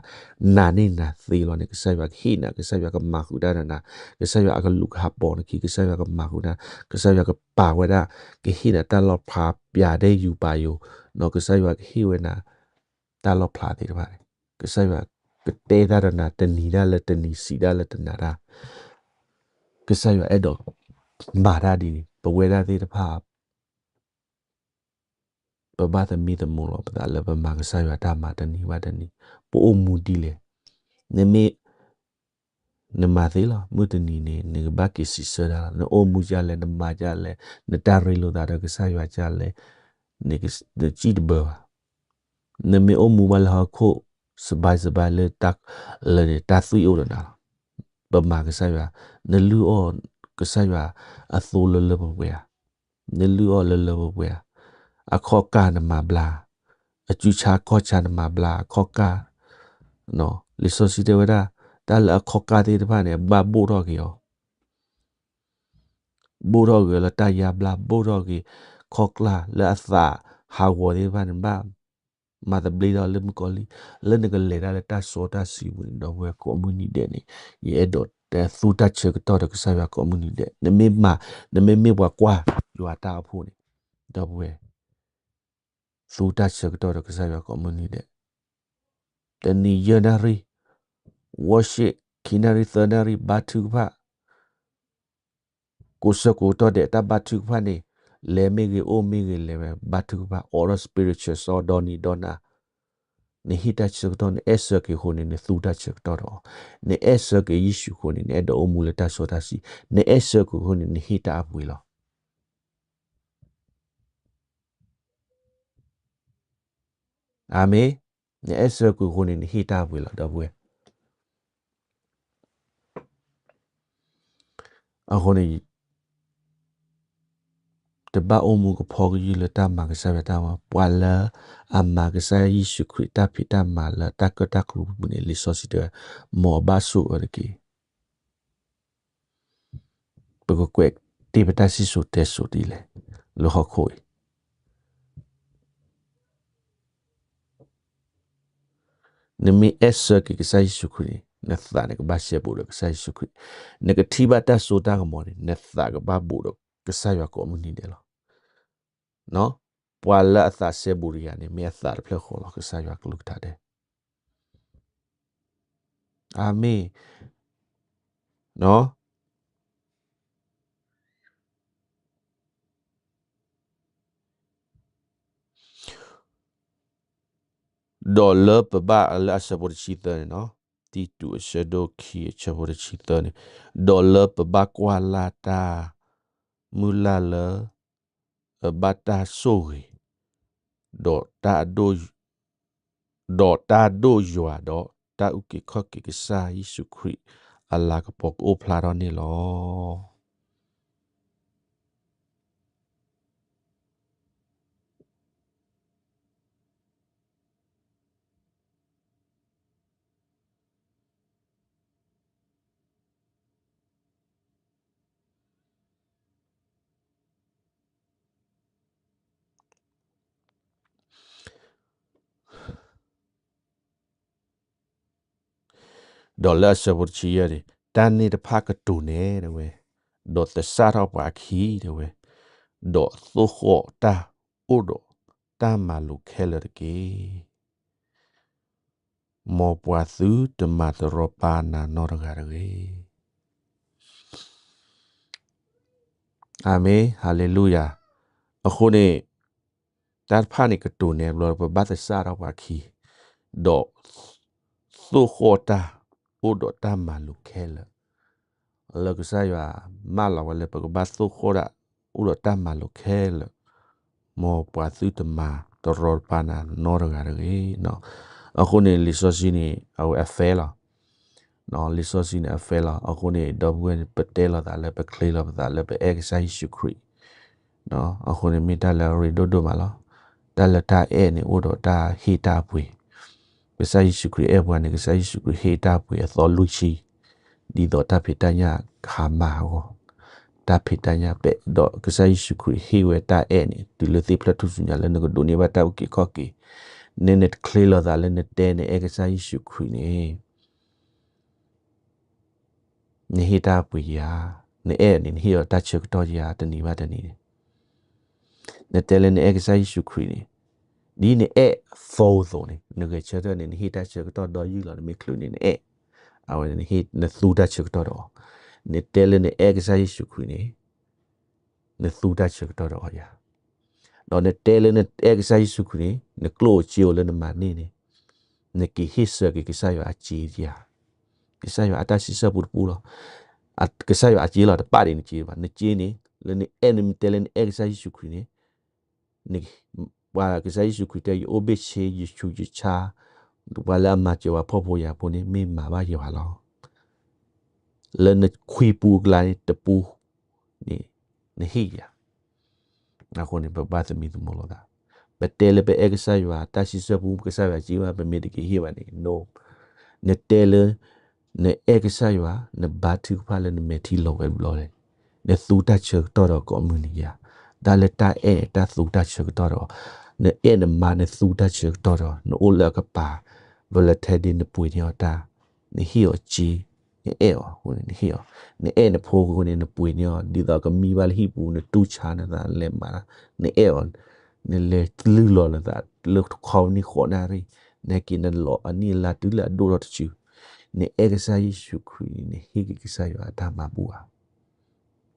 နာ်န့ၢ်နၤသ့လီၤန့ၣ်, ကစၢ်ယွၤကဟ့ၣ်နၤ, ကစၢ်ယွၤကမၤဃုာ်တၢ်ဒီးနၤ, ကစၢ်ယွၤအကလူးကဟးပိာ်နခံ, ကစၢ်ယွၤကမၤဃုာ်နၤ, ကစၢ်ယွၤကပာ်ဝဲဒၣ်, ကဟ့ၣ်နၤတၢ်လီၣ်ဖျါ ပျးဒဲယူၤပာ်ယိၤ, ကစၢ်ယွၤကဟ့ၣ်ဝဲနၤ တၢ်လီၣ်ဖျါသ့ၣ်တဖၣ်န့ၣ်, ကစၢ်ယွၤကတဲတၢ်ဒီးနၤ တနံၤဒၣ်လၢတနံၤ စံးဒၣ်လၢတနၤဒၣ်, ကစၢ်ယွၤအဲၣ်ဒိးမၤတၢ်ဒ်န့ၣ်, ပဝဲဒၣ်သ့ၣ်တဖၣ် ပဘၣ်သမံသမိးလီၤပသးလၢပမၤကစၢ်ယွၤတၢ်မၤတနံၤဘၣ်တနံၤ, ပအိၣ်မူဒ်လဲၣ်, နမ့ၢ် နမၤသ့လီၤ, မုၢ်တနံၤန့ၣ် နကဘၣ်က့ၤစံးဆၢတၢ်လီၤ, နအိၣ်မူဒ်လဲၣ်, နမၤဒ်လဲၣ်, နတၢ်ရ့လိာ်သးဒီးကစၢ်ယွၤဒ်လဲၣ်, နစံၣ်တဘၢဘၣ်. နမ့ၢ်အိၣ်မူဘၣ်လၢဟီၣ်ခိၣ် စဘါစဘါလၢတၢ်, လၢန့ၣ် တၢ်သွံၣ်အိၣ်ဒီးနၤလီၤ. ပမၤကစၢ်ယွၤ, နလုၢ်အီၣ်ကစၢ်ယွၤအသိလၢလၢပှဲၤပှဲၤဧါ, နလုၢ်အီၣ်လၢလၢပှဲၤပှဲၤဧါ, အခီၣ်ကၢ်နမၤဘျါ, အစုဆါခီၣ်ဆါနမၤဘျါအခီၣ်ကၢ်, လံာ်စီဆှံတဲဝဲဒၣ်, တၢ်လၢအခီၣ်ကၢ်သ့ၣ်တဖၣ်န့ၣ် ဘၣ်ဘိၣ်ထီၣ်က့ၤအီၤ, ဘိၣ်ထီၣ်က့ၤလၢတၢ်ယါဘျါ ဘိၣ်ထီၣ်က့ၤ ခီၣ်ကျၢ်လၢအသးဟးဂီၤသ့ၣ်တဖၣ်န့ၣ် ဘၣ်မၤသဘျ့ထီၣ်လၢမုၣ်ကီၤလံၢ်, လၢနကလဲၤတၢ်လၢတၢ်စီတၢ်ဆှံပူၤန့ၣ် ဒီပုၢ်ဝဲၢ်ကိးမုၢ်နံၤဒဲးန့ၣ်, ယအဲၣ်ဒိးတဲသူတၢ်ဆၢကတီၢ်ဒီးကစၢ်ယွၤကိးမုၢ်နံၤဒဲး, နမ့ၢ်မၤ, နမ့မ့ၢ်ပှၤကွၢ်ယွၤတၢ်အဖိန့ၣ်, ဒီပုၢ်ဝဲၢ် သူတၢ်ဆၢကတီၢ်ဒီးကစၢ်ယွၤကိးမုၢ်နံၤဒဲး, တနံၤယဲၢ်နၣ်ရံၣ်, worship ခံနၣ်ရံၣ်သၢနၣ်ရံၣ် ဘါထုကဖၣ်, ကိးဆၢကိးကတီၢ်ဒဲး တၢ်ဘါထုကဖၣ်န့ၣ်, လဲၤမ့ၢ်ဂ့ၤ အိၣ်မ့ၢ်ဂ့ၤ လဲၤဝဲဘါထုကဖၣ် အိးထီၣ် spiritual စီဒီနံၤဒီနၤ, နဟ့ၣ်တၢ်ဆၢကတီၢ် နအဲၣ်ဆၢက့ၤအဃိန့ၣ် နသူတၢ်ဆၢကတီၢ်ဒီးအီၤ, နအဲၣ်ဆၢက့ၤယ့ၣ်ၡူးအဃိန့ၣ် နအဲၣ်ဒိးအိၣ်မူလၢတၢ်စီတၢ်ဆှံ, နအဲၣ်ဆၢက့ၤအဃိန့ၣ် နဟ့ၣ်တၢ်အပှ့ၤလီၤ. အၤမ့ၣ်, နအဲၣ်ဆၢက့ၤအဃိန့ၣ် နဟ့ၣ်တၢ်အပှ့ၤလီၤ ဒီပုၢ်ဝဲၢ်. အဃိန့ၣ် တဘၣ်အိၣ်မူကဖီကယုၢ်လၢတၢ်မၤကစၢ်ယွၤတၢ်မၤ, ပှၤလၢအမၤကစၢ်ယ့ၣ်ၡူးခရံာ်တၢ်ဖံးတၢ်မၤလၢတၢ်ကၢၣ်တၢ်ကျူပူၤန့ၣ် လံာ်စီဆှံတဲဝဲ, မ်အဘၣ်ဆိၣ်အၢတက့ၢ်. ပကကွဲးတ့ၢ်ပတၢ်စံၣ်စိၤတဲစိၤဒ်လဲၣ်, လၢဟီၣ်ခိၣ်အံၤ နမ့ၢ်အဲၣ်ဆၢက့ၤကစၢ်ယ့ၣ်ၡူးခရံာ်န့ၣ် နသးန့ၣ်ကဘၣ်စဲဘူးဒီးကစၢ်ယ့ၣ်ၡူးခရံာ်, နကထံၣ်ဘၣ်တၢ်စိတၢ်ကမီၤန့ၣ် နသးကဘၣ်ဘူးဒီးကစၢ်ယွၤကိးမုၢ်နံၤဒဲးလီၤ. ပှၤလၢအသးစဲဘူးတဂၤန့ၣ် မ့ၢ်အသးတဖျၢၣ်ဃီလီၤ ကစၢ်ယွၤကလုၢ်ကထါတဲ အၤမ့ၣ်. ဒီးလၢပဘၣ်လၢအဆၢဖိတဆံသၢန့ၣ်, တံတူးအဆၢဒိၣ်ခံအဆၢဖိတဆံသၢန့ၣ်, ဒီးလၢပဘၣ်ကွၢ်လၢ်တၢ်မုၢ်လၢ်လၢ အဘၣ်တၢ်ဆိၣ်ဂ့ၤ, ဒီးတၢ်ဒိၣ်, ဒီးတၢ်ဒိၣ်ယွၤဒီးတၢ်အုၣ်က့ၤခီၣ်က့ၤကစၢ်ယ့ၣ်ၡူးခရံာ်အလၤကပီၤကအိၣ်ဖျါထီၣ်န့ၣ်လီၤ. ဒီးလၢအဆၢဖိတဆံယဲၢ်န့ၣ်, တၢ်န့ၣ်တဖၣ်ကတိၤနဲၣ်တဲဝဲ, ဒီးသဆၣ်ထီၣ်ပှၤအခံတဲဝဲ, ဒီးသိၣ်ဃီၣ်တၢ်အိၣ်ဒီးတၢ်မၤလိာ်ခဲလၢာ်တက့ၢ်. မ်ပှၤသုတမၤတရီပာ်နၤနီတဂၤတဂ့ၤ. အၤမ့ၣ်, ဟၤလ့လူယၤ. အဃိန့ၣ် တၢ်တဖၣ်န့ၣ်ကတိၤနဲၣ်ဘျီ ပဘၣ်သဆၣ်ထီၣ်ပှၤခံ, ဒီးသိၣ်ဃီၣ်တၢ်အိၣ်ဒီးတၢ်မၤလိာ်ခဲလၢာ်, လၢကစၢ်ယွၤမၢလီၤဝဲလၢပကဘၣ်သိၣ်ဃီၣ်တၢ်အိၣ်ဒီးတၢ်မၤလိာ်ခဲလၢာ်, မ်ပှၤသုတမၤတရီတပါနၤနီတဂၤတဂ့ၤ. အဃိန့ၣ် လံာ်စီဆှံန့ၣ် အဝဲအfairလီၤ. လံာ်စီဆှံန့ၣ်အfairလီၤ. အဃိန့ၣ် ဒီပုၢ်ဝဲၢ်န့ၣ် ပတဲလိာ်သးလၢပချ့လိာ်ပသးလၢပအဲၣ်ကစၢ်ယ့ၣ်ၡူးခရံာ်, အဃိန့ၣ်မ့ၢ်တၢ်လၢအရ့ဒိၣ်ဒိၣ်မးလီၤ. တၢ်လၢတၢ်အဲၣ်န့ၣ်အိၣ်ဒီးတၢ်ဟ့ၣ်တၢ်အပှ့ၤ, ကစၢ်ယ့ၣ်ၡူးခရံာ်အဲၣ်ပှၤန့ၣ် ကစၢ်ယ့ၣ်ၡူးခရံာ်ဟ့ၣ်တၢ်အပှ့ၤအသီလွံၢ်ဆံ, ဒ်သိးတၢ်ဖံးတၢ်ညၣ်ကဟါမၢ်အဂီၢ်, တၢ်ဖံးတၢ်ညၣ်ပဲာ်, ဒီးကစၢ်ယ့ၣ်ၡူးခရံာ်ဟ့ၣ်ဝဲတၢ်အဲၣ်န့ၣ် တုၤလၢသ့ၣ်ဖျၢၣ်ထူၣ်စုညါလၢနကဒိးန့ၢ်ဘၣ်တၢ်အုၣ်က့ၤခီၣ်က့ၤ, န့ၣ်နတချ့လိာ်သးလၢနတဲနအဲၣ်ကစၢ်ယ့ၣ်ၡူးခရံာ်န့ၣ် နဟ့ၣ်တၢ်အပှ့ၤယၤ, နအဲၣ်န့ၣ် နဟ့ၣ်အီၤတၢ်ဆၢကတီၢ်ယၤတနံၤဘၣ်တနံၤန့ၣ်, နတဲလၢနအဲၣ်ကစၢ်ယ့ၣ်ၡူးခရံာ်န့ၣ်, ဒ်နအဲၣ်သီအသိးန့ၣ် နဂဲၤဆၢထၢၣ်န့ၣ် နဟ့ၣ်တၢ်ဆၢကတီၢ်ဒီးယုၢ်လီၤ နမ့ၢ်ချုးန့ၣ် နအဲၣ်, အဝဲန့ၣ် နသူတၢ်ဆၢကတီၢ်ဒီးအီၤ, နတဲလၢနအဲၣ်ကစၢ်ယ့ၣ်ၡူးခရံာ်န့ၣ် နသူတၢ်ဆၢကတီၢ်ဒီးအီၤယၤ, ဒီးနတဲလၢနအဲၣ်ကစၢ်ယ့ၣ်ၡူးခရံာ်န့ၣ် နကျိၣ်စ့အိၣ်လၢနမၤန့ၢ်န့ၣ်, နက့ၤဟ့ၣ်ဆၢက့ၤကစၢ်ယွၤအစ့ယၤ, ကစၢ်ယွၤအတၢ်စံးဆၢပူတပူလီၤ, ကစၢ်ယွၤအစ့လီၤ တပာ်ဒံးနစ့ဘၣ်, နစ့န့ၣ် လၢနအဲၣ်နမ့ၢ်တဲလၢနအဲၣ်ကစၢ်ယ့ၣ်ၡူးခရံာ်န့ၣ် ပှၤကစၢ်ယ့ၣ်ၡူးခရံာ်တဲ ယအိၣ်ဘ့ၣ်ဆ့ ယဆူးယဆါ, ပှၤလၢအမၤစၢၤပှၤဖှီၣ်ဖိယာ်ဖိန့ၣ် မ့ၢ်မၤဘၣ်ယၤလီၤ. လၢနခွံပူအကျါန့ၣ် တပူန့ၣ် နဟ့ၣ်ယၤ, အဃိန့ၣ် ပဘၣ်သမံသမိးလိာ်သး ပတဲလၢပအဲၣ်ကစၢ်ယွၤ တၢ်စံးဆၢပူ ကစၢ်ယွၤစံးဘၣ် ပမ့ၢ်တက့ၤဟ့ၣ်ဘၣ်န့ၣ် no. နတဲလၢ နအဲၣ်ကစၢ်ယွၤ နဘါထုကဖၣ်လၢနမဲာ်ထံလီၤဝဲတဘျီလဲၣ်, နသူတၢ်ဆၢကတီၢ်ဒီးကိးမုၢ်နံၤဧါ. တၢ်လၢတၢ်အဲၣ်န့ၣ် တၢ်သူတၢ်ဆၢကတီၢ်ဒီး, နအဲၣ်နမါ နသူတၢ်ဆၢကတီၢ်ဒီး နအိၣ်လၢအကပၤ volunteer day နပှ့ၤန့ၢ်အီၤတၢ်, နဟ့ၣ်အီၤစ့, နအဲၣ်အီၤအဃိန့ၣ် နဟ့ၣ်အီၤ, နအဲၣ်နဖိအဃိန့ၣ် နပှ့ၤန့ၢ်အီၤ ဒ်သိးကမံဘၣ်လၢဟံၣ်ပူၤ နတူၢ်ဆါနသး နလဲၤမၤ, နအဲၣ်အီၤ, နလဲၤလုၢ်လီၤနသး လၢခီပနံၣ်ဃိးနၣ်ရံၣ်, နဟဲက့ၤနလီၤအနံၣ်အလါတုၤလၢအဒိၣ်ထီၣ်တစု, နအဲၣ်ကစၢ်ယ့ၣ်ၡူးခရံာ်န့ၣ် နဟ့ၣ်က့ၤကစၢ်ယွၤအတၢ်မၤဘူၣ်ဧါ.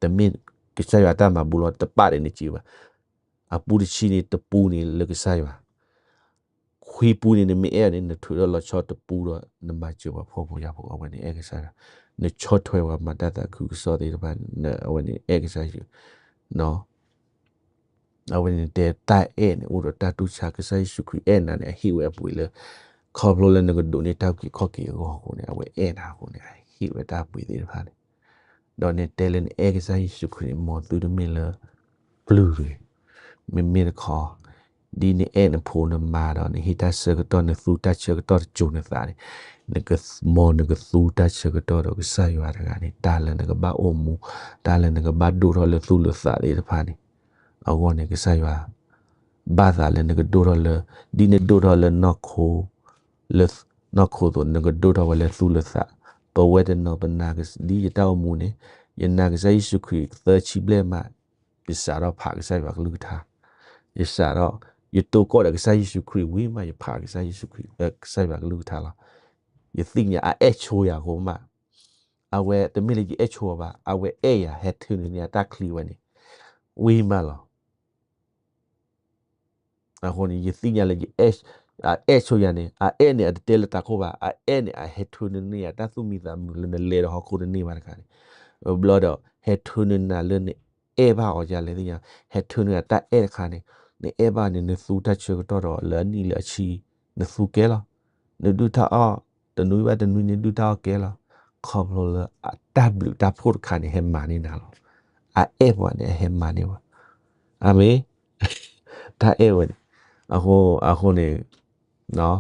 တမ့ၢ်ကစၢ်ယွၤအတၢ်မၤဘူၣ်လီၤ တပာ်ဒီးနစ့ဘၣ်. အပူတဆံန့ၣ် တပူန့ၣ်လၢကစၢ်ယွၤ ခွံပူန့ၣ် နမ့ၢ်အဲၣ်န့ၣ် နထုးထီၣ်လီၤဆီတပူဒီး နမၤစၢၤပှၤဖှီၣ်ဖိယာ်ဖိ အဝဲန့ၣ်အဲၣ်ကစၢ်ယွၤ, နဆီၣ်ထွဲပှၤမၤတၢ်သးခုကစီၣ်သ့ၣ်တဖၣ်န့ၣ် အဝဲန့ၣ်အဲၣ်ကစၢ်ယွၤ, အဝဲန့ၣ်တဲတၢ်အဲၣ်န့ၣ် အိၣ်ဒီးတၢ်တူၢ်ဆါ ကစၢ်ယ့ၣ်ၡူးခရံာ်အဲၣ်နၤန့ၣ် အဟ့ၣ်ဝဲအပှ့ၤလၢ ခီဖျိလၢနကဒိးန့ၢ်တၢ်အုၣ်က့ၤခီၣ်က့ၤအဂီၢ်အဃိန့ၣ် အဝဲအဲၣ်နၤအဃိန့ၣ် အဟ့ၣ်ဝဲတၢ်အပှ့ၤသ့ၣ်တဖၣ်န့ၣ် ဒီးနတဲလၢနအဲၣ်ကစၢ်ယ့ၣ်ၡူးခရံာ်န့ၣ် မ်သုတမ့ၢ်လၢ ပျုၢ်တဂ့ၤ, မ့မ့ၢ်တခီ ဒ်နအဲၣ်နဖိနမါဒီး နဟ့ၣ်တၢ်ဆၢကတီၢ် နသူတၢ်ဆၢကတီၢ်တစိၤနသးန့ၣ်, မ်နကသူတၢ်ဆၢကတီၢ်ဒီးကစၢ်ယွၤတဂၤန့ၣ် တၢ်လၢနကဘၣ်အိၣ်မူ, တၢ်လၢနကဘၣ်ဒိၣ်ထီၣ်လၢသူၣ်လၢသးသ့ၣ်တဖၣ်န့ၣ်, အဂီၢ်န့ၣ် ကစၢ်ယွၤ ဘၣ်သးလၢနကဒိၣ်ထီၣ်လၢ ဒ်နဒိၣ်ထီၣ်လၢ နီၢ်ခိသိး နကဒိၣ်ထီၣ်ဝဲလၢသူၣ်လၢသး, ပဝဲတနီၤပနာ်ကစၢ် ဒ်ယတၢ်အိၣ်မူန့ၣ် ယနာ်ကစၢ်ယ့ၣ်ၡူးခရံာ်သၢဆံဘျဲၣ်မး, ယစးထီၣ်ဖးကစၢ်ယွၤကလုၢ်ကထါ, ယစးထီၣ် ယတိၢ်ကီၣ်ဒီးကစၢ်ယ့ၣ်ၡူးခရံာ်ဝံၤမး ယဖးကစၢ်ယ့ၣ်ၡူးခရံာ် ကစၢ်ယွၤကလုၢ်ကထါလီၤ. ယသ့ၣ်ညါအအဲၣ်ဆိယၤအဃိမး, အဝဲတမ့ၢ်လၢယအဲၣ်ဆိအီၤဘၣ်, အဝဲအဲၣ်ယၤ ဟဲထုးန့ၢ်ယၤတၢ်ချံဝဲန့ၣ် ဝံၤမးလီၤ. အဃိန့ၣ် ယသ့ၣ်ညါလၢ အအဲၣ်ဆိယၤန့ၣ် အအဲၣ်န့ၣ် အတတဲလၢတၢ်ခိၣ်ဘၣ်, အအဲၣ်န့ၣ် အဟဲထုးန့ၢ်န့ၢ်ယၤတၢ်သူၣ်မံသးမုာ်လၢနလဲၤဒီးဟီၣ်ခိၣ်တန့ၢ်ဘၣ်တခါန့ၣ်, ဘျီဒီး ဟဲထုးန့ၢ်နၤလၢနအဲၣ်ဘၣ်အီၤဒ်လဲၣ်သ့ၣ်ညါ, ဟဲထုးန့ၢ်နၤတၢ်အဲၣ်တခါန့ၣ်, နအဲၣ်ဘၣ်န့ၣ် နသူတၢ်ဆၢကတီၢ်ဒီးလၢအနံၣ်လၢအဆံ, နသူကဲလီၤ. နဒုၣ်တၢ်အီၣ် တနွံဘၣ်တနွံန့ၣ် ဒုၣ်တၢ်အီၣ်ကဲလီၤ. ခီဖျိလၢအတၢ်ဘျုးတၢ်ဖှိၣ်တခါန့ၣ် ဟဲမၤန့ၢ်နၤလီၤ. အအဲၣ်ပှၤန့ၣ် အဟဲမၤန့ၢ်ပှၤ. အၤမ့ၣ်. တၢ်အဲၣ်ဝဲန့ၣ်, အဃိ, အဃိန့ၣ်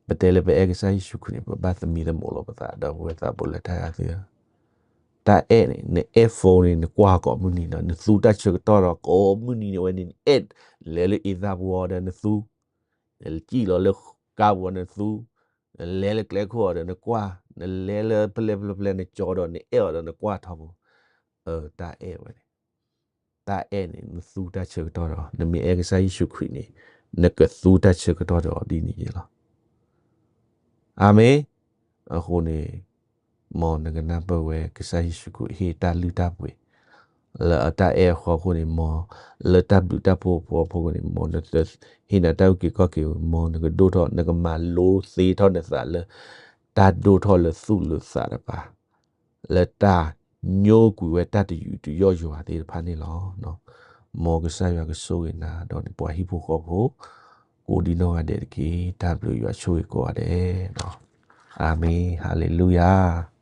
ပတဲလၢပအဲၣ်ကစၢ်ယ့ၣ်ၡူးခရံာ်န့ၣ် ပဘၣ်သမံသမိးလီၤပသး ဒီပုၢ်ဝဲၢ်သးဘိလၢတၢ်အဲၣ်သုဧၢ, တၢ်အဲၣ်န့ၣ် နအဲၣ် phone န့ၣ် နကွၢ်ကိးမုၢ်နံၤဒီး နသူတၢ်ဆၢကတီၢ်ဒီးကိးမုၢ်နံၤန့ၣ် အဝဲန့ၣ်နအဲၣ်, လဲၤလၢအ့သၣ်ပူၤအီၤဒီးနသူ, နစံၣ်လီၤလၢကါပူၤအီၤနသူ, နလဲၤလၢကျဲခိၣ်အီၤဒီးနကွၢ်, နလဲၤလၢပလဲပလဲပလဲနကၠီဒီးနအဲၣ်အီၤဒီးနကွၢ်ထီဘိ, အၢ တၢ်အဲၣ်ဝဲန့ၣ် တၢ်အဲၣ်န့ၣ် နသူတၢ်ဆၢကတီၢ်ဒီး နမ့ၢ်အဲၣ်ကစၢ်ယ့ၣ်ၡူးခရံာ်န့ၣ် နကသူတၢ်ဆၢကတီၢ်ဒီးဒ်န့ၣ်ယဲလီၤ. အၤမ့ၣ်. အဃိန့ၣ် မ်နကနၢ်ပၢၢ်ဝဲ ကစၢ်ယ့ၣ်ၡူးခရံာ်ဟ့ၣ်တၢ်လုၢ်တၢ်ပှ့ၤ လၢအတၢ်အဲၣ်အဃိအဃိန့ၣ် မ်လၢတၢ်ဘျုးတၢ်ဖှိၣ်အဖီခိၣ်န့ၣ် မ်နတဟ့ၣ်နၤတၢ်အုၣ်က့ၤခီၣ်က့ၤ, မ်နကဒိၣ်ထီၣ် နကမၤလိသ့ထီၣ်နသးလၢ တၢ်ဒိၣ်ထီၣ်လၢသူၣ်လၢသးတပၤ လၢတၢ်ညိကွံာ်ဝဲတၢ်တယူးတယီၣ်ယွၤသ့ၣ်တဖၣ်န့ၣ်လီၤ. မ်ကစၢ်ယွၤကဆိၣ်ဂ့ၤနၤ ဒီးနပှၤဟံၣ်ဖိဃီဖိ ကိးဒံနီၢ်ဂၤဒဲးတက့ၢ်. တၢ်ဘျုးယွၤဆိၣ်ဂ့ၤကိးဂၤဒဲး. အၤမ့ၣ်, ဟါလ့လူယၤ.